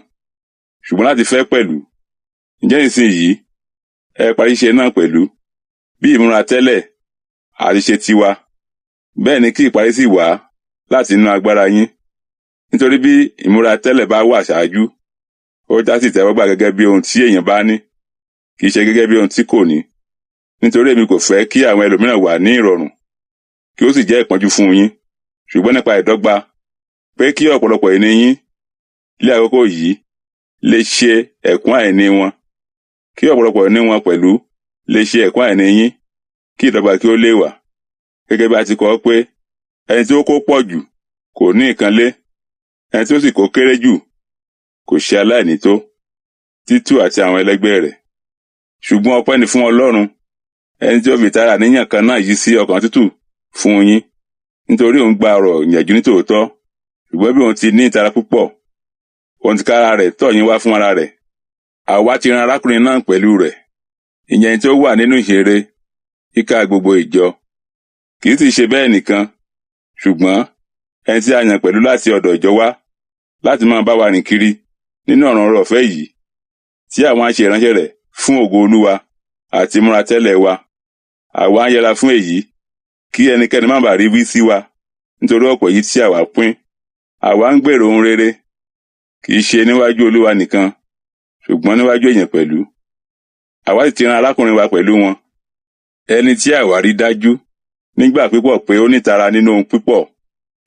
ṣùgbọ́n láti fẹ́ pẹ̀lú. Ǹjẹ́ ìsinyìí ẹ parí ṣe náà pẹ̀lú, bí ìmúra tẹ́lẹ̀ àti ṣe tiwa, bẹ́ẹ̀ ni kí ìparí sì wá láti inú agbára yín. Nítorí bí ìmúra tẹ́lẹ̀ bá wà ṣáájú, ó já sí ìtẹ́wọ́gbà gẹ́gẹ́ bí ohun tí èèyàn bá ní, kì í ṣe gẹ́gẹ́ bí ohun tí kò ní. Nítorí èmi kò fẹ́ kí àwọn ẹlòmíràn wà ní ìrọ̀rùn, kí ó sì jẹ́ ìpọ́njú fún yín, ṣùgbọ́n nípa ìdọ́gba, pé kí ọ̀pọ̀lọpọ̀ ìní yín lé àkókò yìí lè ṣe ẹ̀kún àìní wọn, kí ọ̀pọ̀lọpọ̀ ìní wọn pẹ̀lú lè ṣe ẹ̀kún àìní yín, kí ìdọ́gba kí ó lè wà. Gẹ́gẹ́ bí a ti kọ ọ́ pé, ẹni tí ó kó pọ̀ jù kò ní nǹkan lé, ẹni tí ó sì kó kéré jù kò ṣe aláìní tó Títù àti àwọn ẹlẹgbẹ́ rẹ̀. Ṣùgbọ́n ọpẹ́ ni fún Ọlọ́run, ẹni tí ó fi ìtara àníyàn kan náà yí sí ọkàn tútù fún yín, nítorí òun gba ọ̀rọ̀ ìyànjú ní tòótọ́. Ṣùgbọ́n bí òun ti ní ìtara púpọ̀, òun tìkára rẹ̀ tọ̀ yín wá fún ara rẹ̀. Àwa ti ran arákùnrin náà pẹ̀lú rẹ̀, ìyẹn tí ó wà nínú ìṣeré kíká gbogbo ìjọ. Kì í sì ṣe bẹ́ẹ̀ nìkan, ṣùgbọ́n ẹni tí a yàn pẹ̀lú láti ọ̀dọ̀ ìjọ wá láti máa bá wa rìn kiri nínú ọ̀ràn ọ̀rọ̀ ọ̀fẹ́ yìí, tí àwọn á ṣe ìránṣẹ́ rẹ̀ fún ògo Olúwa àti múra tẹ́lẹ̀ wa. Àwa ń yẹra fún èyí kí ẹnikẹ́ni má bàa rí wí sí wa nítorí ọ̀pọ̀ èyí tí àwa pín. Àwa ń gbèrò ohun rere, kì í ṣe níwájú Olúwa nìkan, ṣùgbọ́n níwájú èèyàn pẹ̀lú. Àwa sì ti ran arákùnrin wa pẹ̀lú wọn, ẹni tí àwa rí dájú nígbà pípọ̀ pé ó nítara nínú ohun pípọ̀,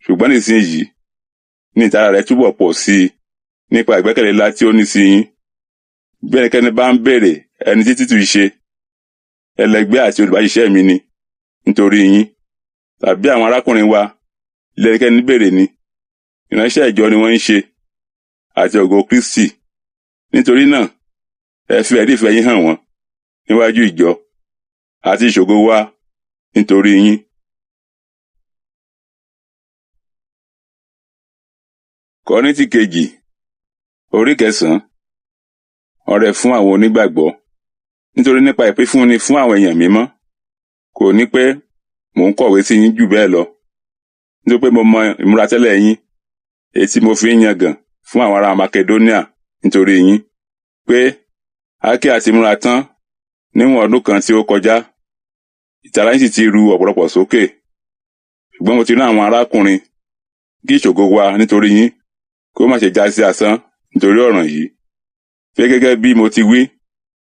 ṣùgbọ́n nísinsìnyí ní ìtara rẹ̀ túbọ̀ pọ̀ sí i nípa ìgbẹ́kẹ̀lé ńlá tí ó ní sí yín. Bí ẹnikẹ́ni bá ń béèrè ẹni tí Títù ṣe, ẹlẹgbẹ́ àti olùbáṣiṣẹ́ mi ni nítorí yín, tàbí àwọn arákùnrin wa lé ẹnikẹ́ni béèrè ni, ìránṣẹ́ ìjọ ni wọ́n ń ṣe, àti ògo Kristi. Nítorí náà, ẹ fi ẹ̀rí ìfẹ́ yín hàn wọ́n níwájú ìjọ àti ìṣògo wa nítorí yín. Kọ́ríńtì kejì, orí kẹsàn-án. Ọrẹ fún àwọn onígbàgbọ́. Nítorí nípa ìpínfúnni fún àwọn èèyàn mímọ́, kò ní pé mò ń kọ̀wé sí yín jù bẹ́ẹ̀ lọ. Nítorí pé mo mọ ìmúratẹ́lẹ̀ yín, èyí tí mo fi ń yangàn fún àwọn ará Makedonia nítorí yín, pé Ákíyà ti múra tán níwọ̀n ọdún kan tí ó kọjá, ìtara yín sì ti ru ọ̀pọ̀lọpọ̀ sókè. Ṣùgbọ́n mo ti rán àwọn arákùnrin kí ìṣògo wa nítorí yín kó má ṣe já sí asán nítorí ọ̀ràn yìí. Pé gẹ́gẹ́ bí mo ti wí,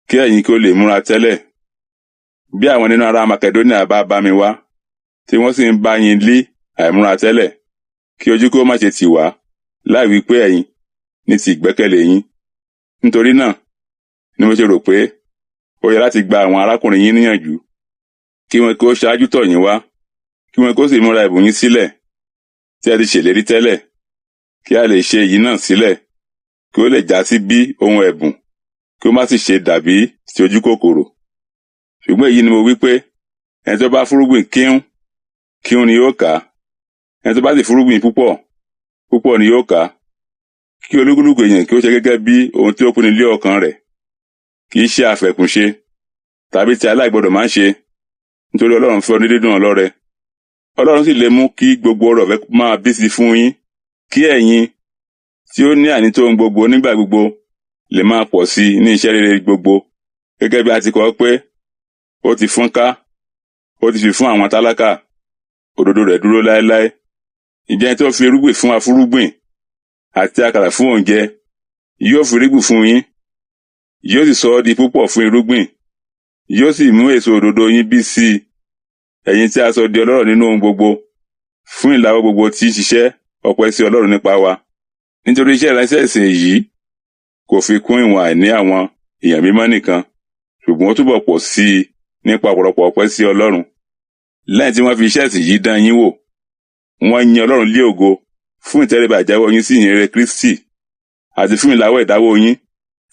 kí ẹ̀yin kí ó lè múra tẹ́lẹ̀. Bí àwọn nínú ará Makedonia bá bá mi wá, tí wọ́n sì ń bá yín lé àìmúra tẹ́lẹ̀, kí ojú kó má ṣe tì wá, láì wí pé ẹ̀yin ní ti ìgbẹ́kẹ̀lé yín. Nítorí náà ni mo ṣe rò pé ó yẹ láti gba àwọn arákùnrin yín níyànjú, kí wọn kí ó ṣáájú tọ̀ yín wá, kí wọn kó sì múra ẹ̀bùn yín sílẹ̀ tí ẹ ti ṣèlérí tẹ́lẹ̀, kí a lè ṣe èyí náà sílẹ̀, kí ó lè já sí bí ohun ẹ̀bùn, kí ó má sì ṣe dàbí ti ojú kòkòrò. Ṣùgbọ́n èyí ni mo wí pé, ẹni tó bá fúrúgbìn kíún, kíún ni yóò ká. Ẹni tó bá sì fúrúgbìn púpọ̀, púpọ̀ ni yóò ká. Kí olúkúlùkù èèyàn kí ó ṣe gẹ́gẹ́ bí ohun tí ó pinnu lé ọkàn rẹ̀, kì í ṣe àfẹ̀kùnṣe tàbí tí aláìgbọdọ̀ máa ń ṣe, nítorí Ọlọ́run fẹ́ onídídùn ọlọ́rẹ. Ọlọ́run sì lè mú kí gbogbo ọrọ̀ ọ̀fẹ́ máa bí sí fún yín, kí ẹ̀yin tí ó ní ànító ohun gbogbo nígbà gbogbo lè máa pọ̀ sí i ní iṣẹ́ rere gbogbo, gẹ́gẹ́ bí a ti kọ pé, ó ti fọ́n ká, ó ti fi fún àwọn tálákà, òdodo rẹ̀ dúró láéláé. Ǹjẹ́ ẹni tó fi irúgbìn fún afúrúgbìn àti àkàrà fún oúnjẹ, yóò fi irúgbìn fún yín, yóò sì sọ ọ́ di púpọ̀ fún irúgbìn, yóò sì mú èso òdodo yín bí sí i, ẹ̀yin tí a sọ di ọlọ́rọ̀ nínú ohun gbogbo, fún ìlàwọ́ gbogbo tí ń ṣiṣẹ́ ọpẹ́ sí Ọlọ́run nípa wa. Nítorí iṣẹ́ ìránṣẹ́ ìsìn yìí kò fi kún ìwọ̀n àìní àwọn èèyàn mímọ́ nìkan, ṣùgbọ́n ó túbọ̀ pọ̀ sí i nípa ọ̀pọ̀lọpọ̀ ọpẹ́ sí Ọlọ́run. Lẹ́yìn tí wọ́n fi iṣẹ́ ìsìn yìí dán yín wò, wọ́n yin Ọlọ́run lé ògo fún ìtẹríba ìjẹ́wọ́ yín sí ìyìnrere Kristi àti fún ìlàwọ́ ìdáwó yín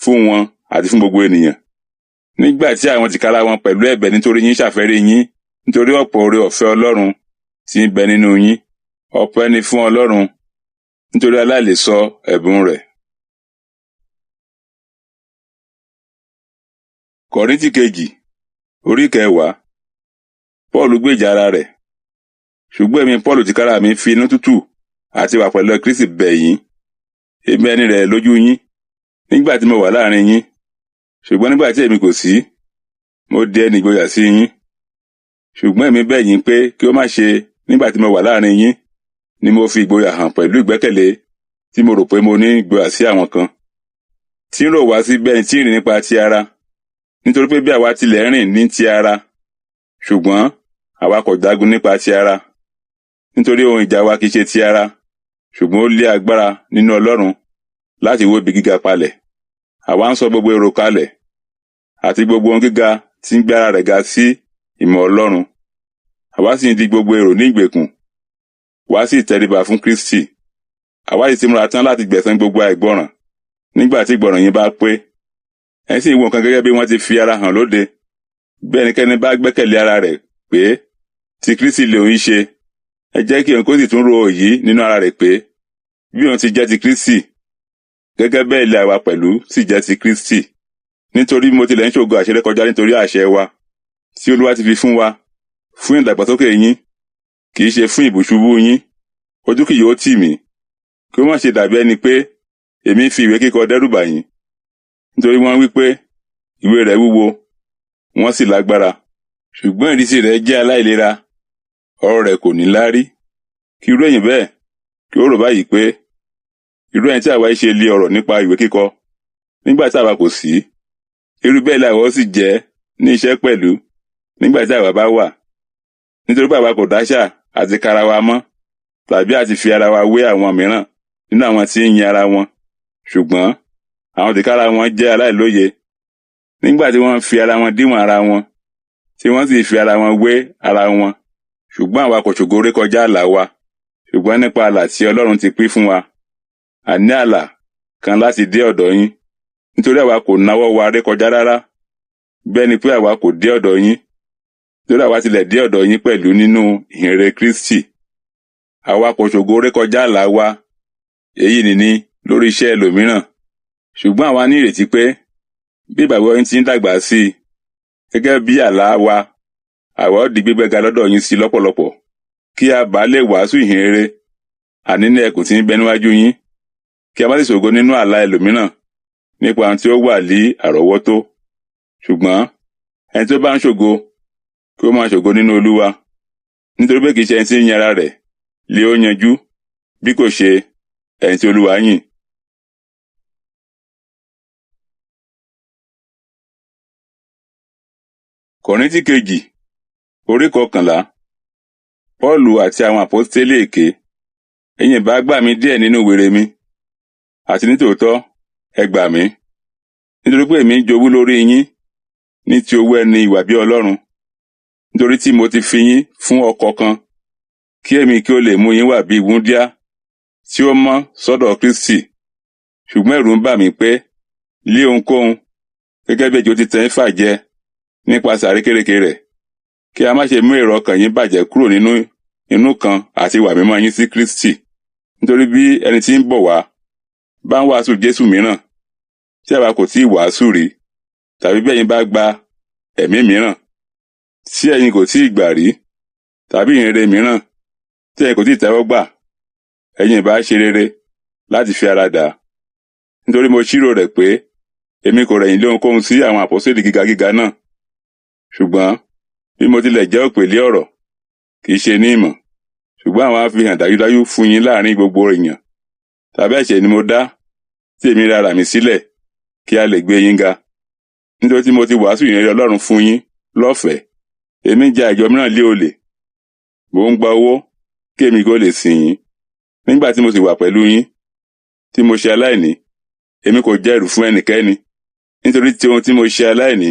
fún wọn àti fún gbogbo ènìyàn. Nígbà tí àwọn tìkára wọn pẹ̀lú ẹ̀bẹ̀ nítorí yín ṣàfẹ́rí yín, nítorí ọ̀pọ̀ oore ọ̀fẹ́ Ọlọ́run tí ń bẹ nínú yín. Ọpẹ́ ni fún Ọlọ́run nítorí aláìlèsọ ẹ̀bùn rẹ̀. Kọ́ríńtì kejì, orí kẹwàá. Pọ́ọ̀lù gbèjà ara rẹ̀. Ṣùgbọ́n èmi Pọ́ọ̀lù tìkára mi fi inú tútù àti wà pẹ̀lú Kristi bẹ̀ yín. Èmi ẹni rẹ̀ lójú yín nígbà tí mo wà láàrin yín. Ṣùgbọ́n nígbà tí èmi kò sí, mo di ẹni ìgboyà sí yín. Ṣùgbọ́n èmi bẹ̀ yín pé kí ó má ṣe nígbà tí mo wà láàrin yín ni mo fi ìgboyà hàn pẹ̀lú ìgbẹ́kẹ̀lé tí mo rò pé mo ní ìgboyà sí àwọn kan. Tí ń rò wá sí bẹ́ẹ̀ tí ń rìn nípa ti ara, nítorí pé bí àwa tilẹ̀ rìn ní ti ara, ṣùgbọ́n àwa kò jagun nípa ti ara. Nítorí ohun ìjà wa kì í ṣe ti ara, ṣùgbọ́n ó lé agbára nínú Ọlọ́run láti wó ibi gíga palẹ̀. Àwa ń sọ gbogbo èrò kalẹ̀ àti gbogbo ohun gíga tí ń gbé ara rẹ̀ ga sí ìmọ̀ Ọlọ́run. Àwa sì ń di gbogbo èrò ní ìgbèkùn Wá sì tẹríba fún Kristi. Àwa sì ti múra tán láti gbẹ̀san gbogbo àìgbọràn nígbà tí ìgbọràn yín bá pé. Ẹ sì wo nǹkan gẹ́gẹ́ bí wọ́n ti fi ara hàn lóde. Bí ẹnikẹ́ni bá gbẹ́kẹ̀lé ara rẹ̀ pé ti Kristi lè òun ṣe, ẹ jẹ́ kí òun kó sì tún ro èyí nínú ara rẹ̀ pé bí òun ti jẹ́ ti Kristi, gẹ́gẹ́ bẹ́ẹ̀ lé àwa pẹ̀lú sì jẹ́ ti Kristi. Nítorí mo tilẹ̀ ń ṣògo àṣẹrékọjá nítorí àṣẹ wa tí Olúwa ti fi fún wa fún ìdàgbàsókè yín, kì í ṣe fún ìbùṣubú yín. Ojú kì yóò tì mí, kí ó má ṣe dàbí ẹni pé èmi fi ìwé kíkọ dẹ́rùbà yín. Nítorí wọ́n wí pé ìwé rẹ̀ wúwo, wọ́n sì lágbára, ṣùgbọ́n ìrísí rẹ̀ jẹ́ aláìlera, ọ̀rọ̀ rẹ̀ kò ní láárí. Kí irú ẹ̀yin bẹ́ẹ̀ kí ó rò báyìí pé irú ẹni tí àwa ṣe lé ọ̀rọ̀ nípa ìwé kíkọ nígbà tí àwa kò sí, irú bẹ́ẹ̀ làwa sì jẹ́ ní iṣẹ́ pẹ̀lú nígbà tí àwa bá wà. Nítorí pé àwa kò dáṣà àti kara wa mọ́ tàbí àti fi ara wa wé àwọn mìíràn nínú àwọn tí ń yin ara wọn, ṣùgbọ́n àwọn tìkára wọn jẹ́ aláìlóye. Nígbà tí wọ́n fi ara wọn díwọ̀n ara wọn, tí wọ́n sì fi ara wọn wé ara wọn, ṣùgbọ́n àwa kò ṣògo rékọjá ààlà wa, ṣùgbọ́n nípa ààlà tí Ọlọ́run ti pín fún wa, àní ààlà kan láti dé ọ̀dọ̀ yín. Nítorí àwa kò nawọ́ wa rékọjá rárá, bẹ́ẹ̀ ni pé àwa kò dé ọ̀dọ̀ yín. Nítorí àwa tilẹ̀ dé ọ̀dọ̀ yín pẹ̀lú nínú ìhìnrere Kristi. Àwa kò ṣògo rékọjá ààlà wa, èyí nìní lórí iṣẹ́ ẹlòmíràn. Ṣùgbọ́n àwa ní ìrètí pé bí ìgbàgbọ́ yín ti ń dàgbà sí i, gẹ́gẹ́ bí àlá wa, àwa ó di gbígbéga lọ́dọ̀ yín sí lọ́pọ̀lọpọ̀, kí a bá lè wàásù ìhìnrere àní ní ẹkùn tí ń bẹ níwájú yín, kí a má sì ṣògo nínú àlá ẹlòmíràn nípa ohun tí ó wà ní àrọ́wọ́tó. Ṣùgbọ́n ẹni tí ó bá ń ṣògo, kí ó máa ṣògo nínú Olúwa. Nítorí pé kì í ṣe ẹni tí ń yin ara rẹ̀ lé ó yanjú, bí kò ṣe ẹni tí Olúwa yìn. Kọ̀ríńtì kejì, orí 11. Pọ́ọ̀lù àti àwọn àpọ́stélì èké. Ẹ̀yin bá gbà mí díẹ̀ nínú wèrè mi, àti nítòótọ́ ẹ gbà mí. Nítorí pé èmi ń jowú lórí yín ní ti owó ẹni ìwà bí Ọlọ́run. Nítorí tí mo ti fi yín fún ọkọ kan, kí èmi kí ó lè mú yín wà bí wúńdíá tí ó mọ́ sọ́dọ̀ Kristi. Ṣùgbọ́n ẹ̀rù ń bà mí pé lé ohunkóhun gẹ́gẹ́ bí ejò ti tẹ Éfà jẹ nípasẹ̀ àrékérekè rẹ̀, kí a má ṣe mú èrò ọkàn yín bàjẹ́ kúrò nínú inú kan àti ìwà mímọ́ yín sí Kristi. Nítorí bí ẹni tí ń bọ̀ wá bá ń wàásù Jésù mìíràn tí àwa kò tí ì wàásù rí, tàbí bí ẹ̀yin bá gba ẹ̀mí mìíràn tí ẹ̀yin kò tí ì gbà rí, tàbí ìhìnrere mìíràn tí ẹ̀yin kò tí ì tẹ́wọ́ gbà, ẹ̀yin ìbá ṣe rere láti fi ara dà. Nítorí mo ṣírò rẹ̀ pé èmi kò rẹ̀yìn lé ohunkóhun sí àwọn àpọ́sítélì gíga gíga náà. Ṣùgbọ́n bí mo tilẹ̀ jẹ́ òpè lé ọ̀rọ̀, kì í ṣe ní ìmọ̀, ṣùgbọ́n àwọn á fi hàn dájúdájú fún yín láàrin gbogbo èèyàn. Tàbí ẹ̀ṣẹ̀ ni mo dá tí èmi ra ara mi sílẹ̀ kí a lè gbé yín ga. Nítorí tí mo ti wàásù ìhìnrere Ọlọ́run fún yín lọ́fẹ̀ẹ́, èmi ń ja ìjọ mìíràn lé olè. Mò ń gba owó kí èmi kó lè sìn yín. Nígbà tí mo sì wà pẹ̀lú yín, tí mo ṣe aláìní, èmi kò jẹ́ ẹrù fún ẹnikẹ́ni. Nítorí tí ohun tí mo ṣe aláìní,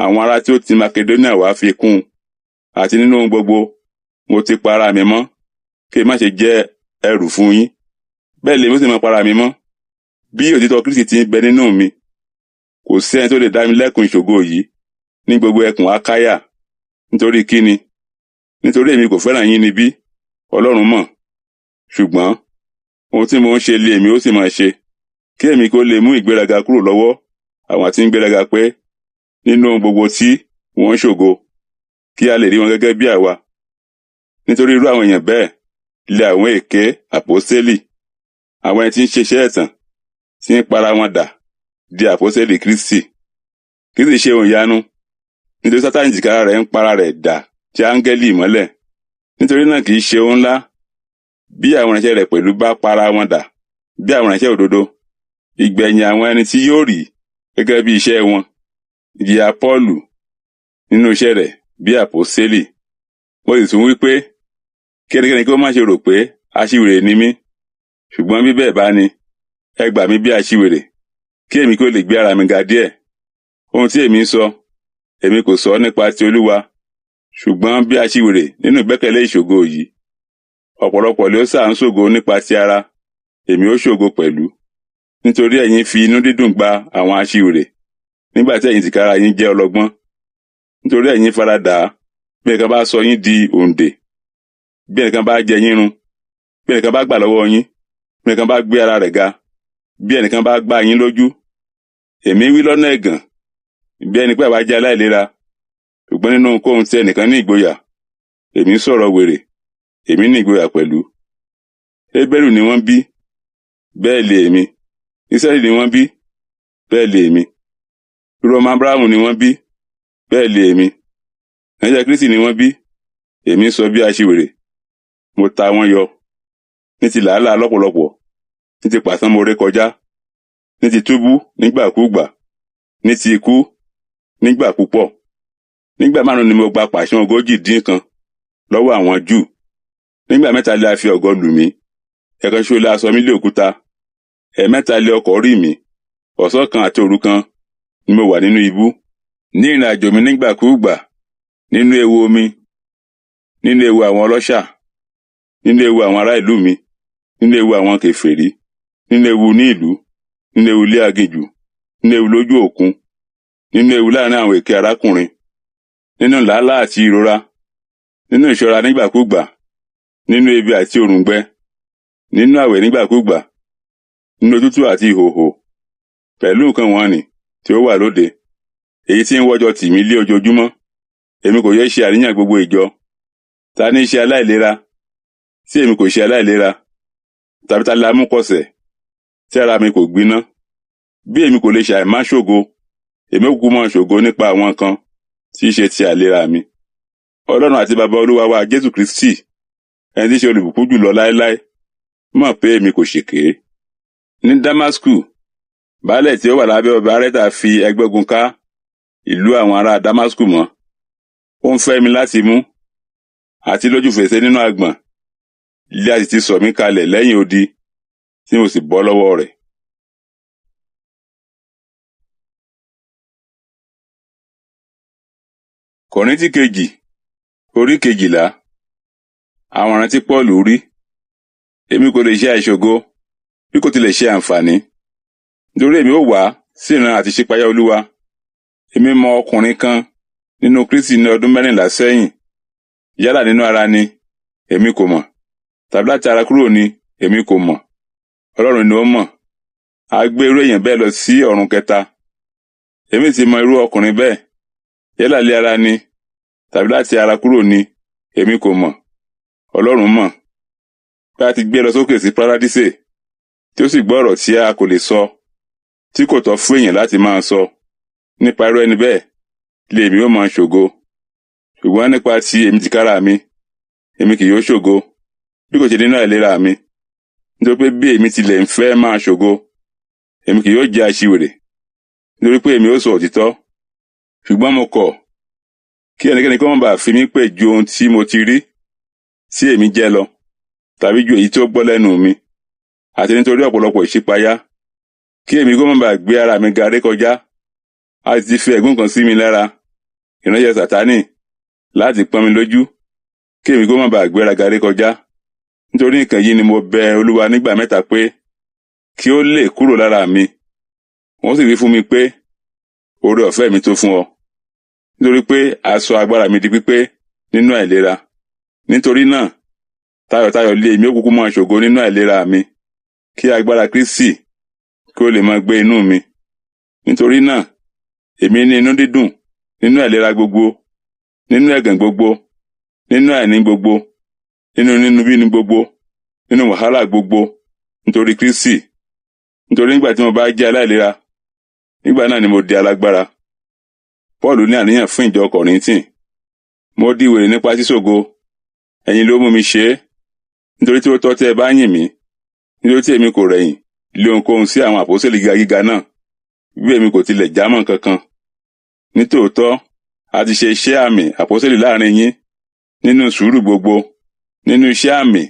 àwọn ará tí ó ti Makedonia wá fi kún un, àti nínú ohun gbogbo mo ti pa ara mi mọ́, kí n má ṣe jẹ́ ẹrù fún yín. Bẹ́ẹ̀ lèmi ó sì máa pa ara mi mọ́. Bí òtítọ́ Kristi ti ń bẹ nínú mi, kò sí ẹni tó lè dá mi lẹ́kun ìṣògo yìí ní gbogbo ẹkùn Akáyà. Nítorí kíni? Nítorí èmi kò fẹ́ràn yín níbí, Ọlọ́run mọ̀. Ṣùgbọ́n ohun tí mo ń ṣe lé èmi ó sì máa ṣe, kí èmi kó lè mú ìgbéraga kúrò lọ́wọ́ àwọn tí ń gbéraga pé nínú ohun gbogbo tí wọ́n ń ṣògo, kí a lè rí wọn gẹ́gẹ́ bí àwa. Nítorí irú àwọn èèyàn bẹ́ẹ̀ lé àwọn èké àpọ́sítélì, àwọn ẹni tí ń ṣiṣẹ́ ẹ̀tàn, tí ń para wọn dà di àpọ́sítélì Kristi. Kì í sì ṣe ohun ìyanu, nítorí Sátánì tìkára rẹ̀ ń para rẹ̀ dà tí áńgẹ́lì ìmọ́lẹ̀. Nítorí náà kì í ṣe ohun ńlá bí àwọn ìránṣẹ́ rẹ̀ pẹ̀lú bá para wọn dà bí àwọn ìránṣẹ́ òdodo. Ìgbẹ̀yìn àwọn ẹni tí yóò rí gẹ́gẹ́ bí iṣẹ́ wọn. Ìjìyà Pọ́ọ̀lù nínú iṣẹ́ rẹ̀ bí àpọ́sítélì. Mo sì tún wí pé kí ẹnikẹ́ni kí ó má ṣe rò pé aṣiwèrè ni mí, ṣùgbọ́n bí bẹ́ẹ̀ bá ní, ẹ gbà mí bí aṣiwèrè, kí èmi kí ó lè gbé ara mi ga díẹ̀. Ohun tí èmi ń sọ, èmi kò sọ nípa ti Olúwa, ṣùgbọ́n bí aṣiwèrè nínú ìgbẹ́kẹ̀lé ìṣògo yìí. Ọ̀pọ̀lọpọ̀ ló sá ń ṣògo nípa ti ara, èmi ó ṣògo pẹ̀lú. Nítorí ẹ̀yin fi inú dídùn gba àwọn aṣiwèrè, nígbà tí ẹ̀yin tìkára yín jẹ́ ọlọ́gbọ́n. Nítorí ẹ̀yin faradà á, bí ẹnìkan bá sọ yín di òǹdè, bí ẹnìkan bá jẹ yín run, bí ẹnìkan bá gbà lọ́wọ́ yín, bí ẹnìkan bá gbé ara rẹ̀ ga, bí ẹnìkan bá gbá yín lójú. Èmi wí lọ́nà ẹ̀gàn, bí ẹni pé àwa jẹ́ aláìlera, ṣùgbọ́n nínú ohunkóhun tí ẹnìkan ní ìgboyà, èmi sọ̀rọ̀ wèrè, èmi ní ìgboyà pẹ̀lú. Hébérù ni wọ́n bí, bẹ́ẹ̀ lè èmi. Ísírẹ́lì ni wọ́n bí, bẹ́ẹ̀ lè èmi. Irú ọmọ Ábúráhámù ni wọ́n bí, bẹ́ẹ̀ lè èmi. Ìránṣẹ́ Kristi ni wọ́n bí, èmi sọ bí aṣiwèrè, mo ta wọ́n yọ. Ní ti làálàá lọ́pọ̀lọpọ̀, ní ti pàṣán mo ré kọjá, ní ti túbú nígbàkúùgbà, ní ti ikú nígbà púpọ̀. Nígbà márùn-ún ni mo gba pàṣán 41 lọ́wọ́ àwọn Júù. Nígbà mẹ́ta lé a fi ọ̀gọ lù mí, ẹ̀kan ṣoṣo lé a sọ mí lé òkúta, ẹ̀ẹ̀mẹ́ta lé ọkọ̀ rì mí, ọ̀sán kan àti òru kan ni mo wà nínú ibú. Ní ìrìn àjò mi nígbàkúùgbà, nínú ewu omi, nínú ewu àwọn ọlọ́ṣà, nínú ewu àwọn ará ìlú mi, nínú ewu àwọn kèfèrí, nínú ewu ní ìlú, nínú ewu ilé aginjù, nínú ewu lójú òkun, nínú ewu láàrin àwọn èké arákùnrin, nínú làálàá àti ìrora, nínú ìṣọ́ra nígbàkúùgbà, nínú ebi àti òrùngbẹ, nínú àwẹ̀ nígbàkúùgbà, nínú òtútù àti ìhòhò, pẹ̀lú nǹkan wọ̀nnì tí ó wà lóde, èyí tí ń wọ́jọ tì mí lé ojoojúmọ́. Èmi kò yẹ ṣe àníyàn gbogbo ìjọ. Ta ní ṣe aláìlera, tí èmi kò ṣe aláìlera? Tàbí ta la mú kọsẹ̀, tí ara mi kò gbiná? Bí èmi kò lè ṣàì má ṣògo, èmi ó kúkú máa ṣògo nípa àwọn nǹkan tí í ṣe ti àìlera mi. Ọlọ́run àti baba Olúwa wa Jésù Kristi, ẹni tí í ṣe olùbùkún jùlọ láéláé, mọ̀ pé èmi kò ṣèké. Ní Dámásùkù, baálẹ̀ tí ó wà lábẹ́ ọba Arẹ́tà fi ẹgbẹ́gun ká ìlú àwọn ará Dámásùkù mọ́. Ó ń fẹ́ mi láti mú, àti lójú fèrèsé nínú agbọ̀n, ilé a sì ti sọ̀ mí kalẹ̀ lẹ́yìn odi, tí mo sì bọ́ lọ́wọ́ rẹ̀. Kọ̀ríńtì kejì, orí 12. Àwọn ìran tí Pọ́ọ̀lù rí. Èmi kò lè ṣe àìṣògo, bí kò tilẹ̀ ṣe àǹfààní. Nítorí èmi ó wá sí ìran àti ìṣípayá Olúwa. Èmi mọ ọkùnrin kan nínú Kristi ní ọdún 14 sẹ́yìn. Yálà nínú ara ni, èmi kò mọ̀, tàbí láti ara kúrò ni, èmi kò mọ̀. Ọlọ́run ni ó mọ̀. A gbé irú èèyàn bẹ́ẹ̀ lọ sí ọ̀run kẹta. Èmi ti mọ irú ọkùnrin bẹ́ẹ̀. Yálà lé ara ni, tàbí láti ara kúrò ni, èmi kò mọ̀. Ọlọ́run mọ̀. Bí a ti gbé lọ sókè sí Paradísè, tí ó sì gbọ́ ọ̀rọ̀ tí a kò lè sọ, tí kò tọ́ fún èèyàn láti máa sọ. Nípa irú ẹni bẹ́ẹ̀, lé èmi ó máa ṣògo. Ṣùgbọ́n nípa ti èmi tìkára mi, èmi kì yóò ṣògo, bí kò ṣe nínú àìlera mi. Nítorí pé bí èmi tilẹ̀ ń fẹ́ máa ṣògo, èmi kì yóò jẹ́ aṣiwèrè, nítorí pé èmi ó sọ òtítọ́. Ṣùgbọ́n mo kọ̀ kí ẹnikẹ́ni kó má bàa fi mí pè ju ohun tí mo ti rí, tí èmi jẹ́ lọ, tàbí ju èyí tí ó gbọ́ lẹ́nu mi, àti nítorí ọ̀pọ̀lọpọ̀ ìṣípayá, kí èmi kó má bàa gbé ara mi ga rékọjá. A ti fi ẹ̀gún kan sí mi lára, ìránṣẹ́ Sátánì, láti pọ́n mi lójú, kí èmi kó má bàa gbéraga rékọjá. Nítorí nǹkan yìí ni mo bẹ Olúwa nígbà mẹ́ta pé kí ó lè kúrò lára mi. Wọ́n sì wí fún mi pé, oore ọ̀fẹ́ mi tó fún ọ, nítorí pé a sọ agbára mi di pípé nínú àìlera. Nítorí náà, tayọ̀tayọ̀ lé èmi ó kúkú máa ṣògo nínú àìlera mi, kí agbára Kristi kí ó lè máa gbé inú mi. Nítorí náà, èmi ní inú dídùn nínú àìlera gbogbo, nínú ẹ̀gàn gbogbo, nínú àìní gbogbo, nínú inúnibíni gbogbo, nínú wàhálà gbogbo, nítorí Kristi. Nítorí nígbà tí mo bá jẹ́ aláìlera, nígbà náà ni mo di alágbára. Pọ́ọ̀lù ní àníyàn fún ìjọ Kọ̀ríńtì. Mo di wèrè nípa ṣíṣògo, ẹ̀yin ló mú mi ṣe é. Nítorí tí ó tọ́ tí ẹ bá yìn mí, nítorí tí èmi kò rẹ̀yìn lé ohunkóhun sí àwọn àpọ́sítélì gíga gíga náà, bí èmi kò tilẹ̀ jámọ́ kankan. Nítòótọ́, a ti ṣe iṣẹ́ àmì àpọ́sítélì láàrin yín, nínú sùúrù gbogbo, nínú iṣẹ́ àmì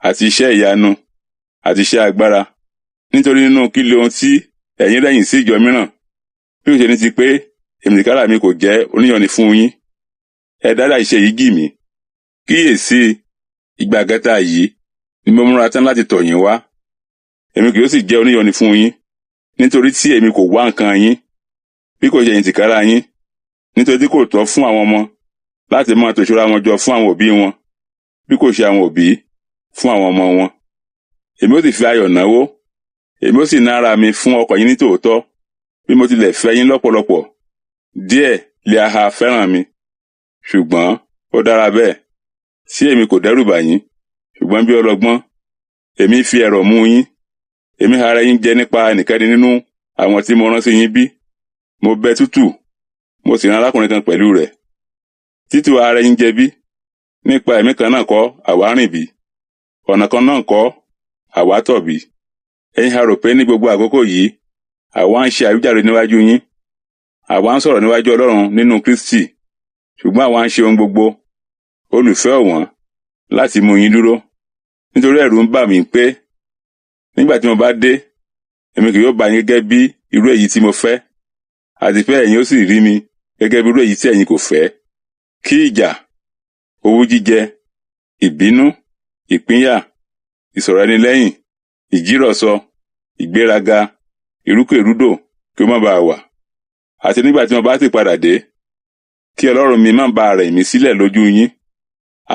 àti iṣẹ́ ìyanu àti iṣẹ́ agbára. Nítorí nínú kí lè ohun tí ẹ̀yin rẹ̀yìn sí ìjọ mìíràn, bí ó ṣe ní ti pé èmi tìkára mi kò jẹ́ oníyọ̀ni fún yín. Ẹ dára ìṣe yìí jì mí. Kíyèsí, Ìgbà kẹta yìí ni mo múra tán láti tọ̀ yín wá. Èmi kì yóò sì jẹ́ oníyọni fún yín, nítorí tí èmi kò wá nǹkan yín, bí kò ṣe ẹ̀yin tìkára yín, nítorí tí kò tọ́ fún àwọn ọmọ láti máa tò ìṣúra wọn jọ fún àwọn òbí wọn, bí kò ṣe àwọn òbí fún àwọn ọmọ wọn. Èmi ó sì fi ayọ̀ náwó, èmi ó sì ná ara mi fún ọkàn yín ní tòótọ́, bí mo tilẹ̀ fẹ́ yín lọ́pọ̀lọpọ̀, díẹ̀ lè ha fẹ́ràn mi. Ṣùgbọ́n ó dára bẹ́ẹ̀, tí èmi kò dẹ́rù bà yín, ṣùgbọ́n bí ọlọ́gbọ́n, èmi fi ẹ̀rọ̀ mú yín, èmi ha ara yín jẹ nípa ẹnikẹ́ni nínú àwọn tí mo rán sí yín bí. Mo bẹ Tútù, mo sì rán arákùnrin kan pẹ̀lú rẹ̀. Títù ara yín jẹ bí, nípa ẹ̀mí kan náà kọ́ àwa rìn bí, ọ̀nà kan náà kọ́ àwa tọ̀ bí. Ẹ̀yin ha rò pé ní gbogbo àkókò yìí, àwa ń ṣe àwíjàre níwájú yín, àwa ń sọ̀rọ̀ níwájú Ọlọ́run nínú Kristi, ṣùgbọ́n àwa ń ṣe ohun gbogbo, olùfẹ́ ọ̀wọ́n, láti mú yín dúró. Nítorí ẹ̀rù ń bà mí pé nígbà tí mo bá dé, èmi kì yóò bá yín gẹ́gẹ́ bí irú èyí tí mo fẹ́, àti pé ẹ̀yin ó sì rí mi gẹ́gẹ́ bí irú èyí tí ẹ̀yin kò fẹ́. Kí ìjà, owú jíjẹ, ìbínú, ìpínyà, ìsọ̀rọ̀ ẹni lẹ́yìn, ìjírọ̀sọ, ìgbéraga, ìrúkèrúdò kí ó má baà wà. Àti nígbà tí mo bá sì padà dé, kí Ọlọ́run mi má baà rẹ̀ mí sílẹ̀ lójú yín,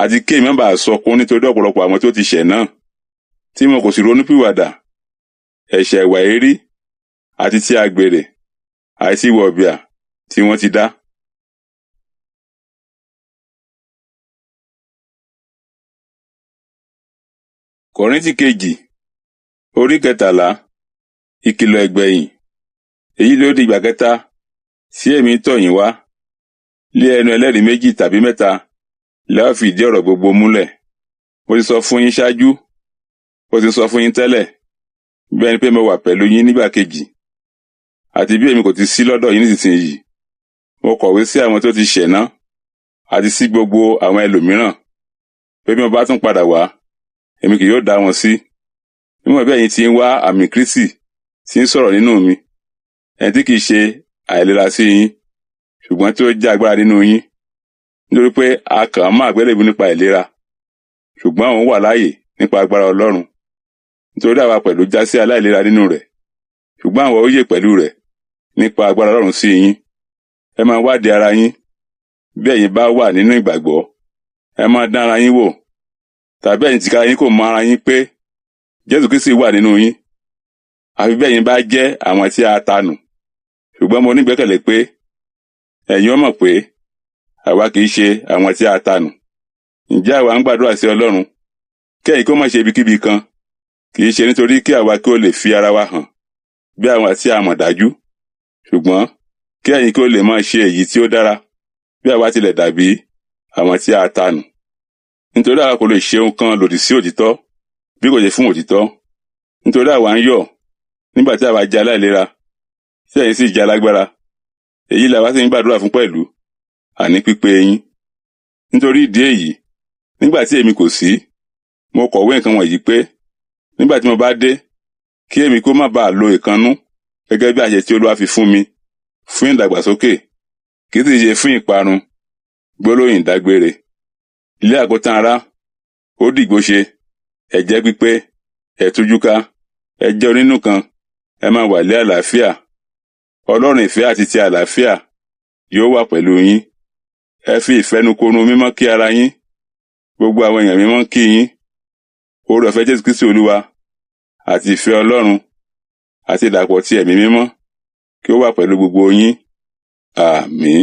àti kí èmi má baà sọkún nítorí ọ̀pọ̀lọpọ̀ àwọn tí ó ti ṣẹ̀ náà, tí wọn kò sì ronúpìwàdà, ẹ̀ṣẹ̀ ìwà èérí àti ti àgbèrè àti wọ̀bìà tí wọ́n ti dá. Kọ́ríńtì kejì, orí 13, ìkìlọ̀ ẹ̀gbẹ̀yìn. Èyí ló di ìgbà kẹta tí èmi ń tọ̀ yín wá. Lé ẹnu ẹlẹ́rìí méjì tàbí mẹ́ta la ó fi ìdí ọ̀rọ̀ gbogbo múlẹ̀. Mo ti sọ fún yín ṣáájú, mo ti sọ fún yín tẹ́lẹ̀, bí ẹni pé mo wà pẹ̀lú yín nígbà kejì, àti bí èmi kò ti sí lọ́dọ̀ yín nísinsìnyí. Mo kọ̀wé sí àwọn tó ti ṣẹ̀ náà, àti sí gbogbo àwọn ẹlòmíràn, pé bí mo bá tún padà wá, èmi kì yóò dá wọn sí. Níwọ̀n bí ẹ̀yin ti ń wá àmì Kristi tí ń sọ̀rọ̀ nínú mi, ẹni tí kìí ṣe àìlera sí yín, ṣùgbọ́n tí ó jẹ́ agbára nínú yín. Nítorí pé a kàn án mọ́ àgbélébùú nípa ìlera, ṣùgbọ́n òun wà láàyè nípa agbára Ọlọ́run. Nítorí àwa pẹ̀lú já sí aláìlera nínú rẹ̀, ṣùgbọ́n àwa ó yè pẹ̀lú rẹ̀ nípa agbára Ọlọ́run sí yín. Ẹ máa wádìí ara yín, bí ẹ̀yin bá wà nínú ìgbàgbọ́, ẹ máa dán ara yín wò, tàbí ẹ̀yin tìkára yín kò mọ ara yín pé Jésù Kristi wà nínú yín, àfi bí ẹ̀yin bá jẹ́ àwọn tí a ta nù. Ṣùgbọ́n mo ní ìgbẹ́kẹ̀lé pé ẹ̀yin ó mọ̀ pé àwa kì í ṣe àwọn tí a ta nù. Ǹjẹ́ àwa ń gbàdúrà sí Ọlọ́run kí ẹ̀yin kó má ṣe ibikíbi kan, kì í ṣe nítorí kí àwa kí ó lè fi ara wa hàn bí àwọn tí a mọ̀ dájú, ṣùgbọ́n kí ẹ̀yin kí ó lè máa ṣe èyí tí ó dára bí àwa tilẹ̀ dàbí àwọn tí a ta nù. Nítorí àwa kò lè ṣe ohun kan lòdì sí òtítọ́ bí kò ṣe fún òtítọ́. Nítorí àwa ń yọ̀ nígbà tí àwa jẹ́ aláìlera, tí ẹ̀yin sì jẹ́ alágbára. Èyí làwa sì ń gbàdúrà fún pẹ̀lú, àní pípé yín. Nítorí ìdí èyí, nígbà tí èmi kò sí, mo kọ̀wé nǹkan wọ̀nyí pé, nígbà tí mo bá dé, kí èmi kó má baà lo ìkannú gẹ́gẹ́ bí àṣẹ tí Olúwa fi fún mi fún ìdàgbàsókè, kì í sì ṣe fún ìparun. Gbólóhùn ìdágbére. Ilé àkótán ará, ó dìgbò ṣe, ẹ jẹ́ pípé, ẹ tújúká, ẹ jẹ́ onínú kan, ẹ máa wà lé àlàáfíà. Ọlọ́run ìfẹ́ àti ti àlàáfíà yóò wà pẹ̀lú yín. Ẹ fi ìfẹnukonu mímọ́ kí ara yín. Gbogbo àwọn èèyàn mímọ́ ń kí yín. Oore ọ̀fẹ́ Jésù Kristi Olúwa àti ìfẹ́ Ọlọ́run àti ìdàpọ̀ ti Ẹ̀mí mímọ́ kí ó wà pẹ̀lú gbogbo yín. Àmín.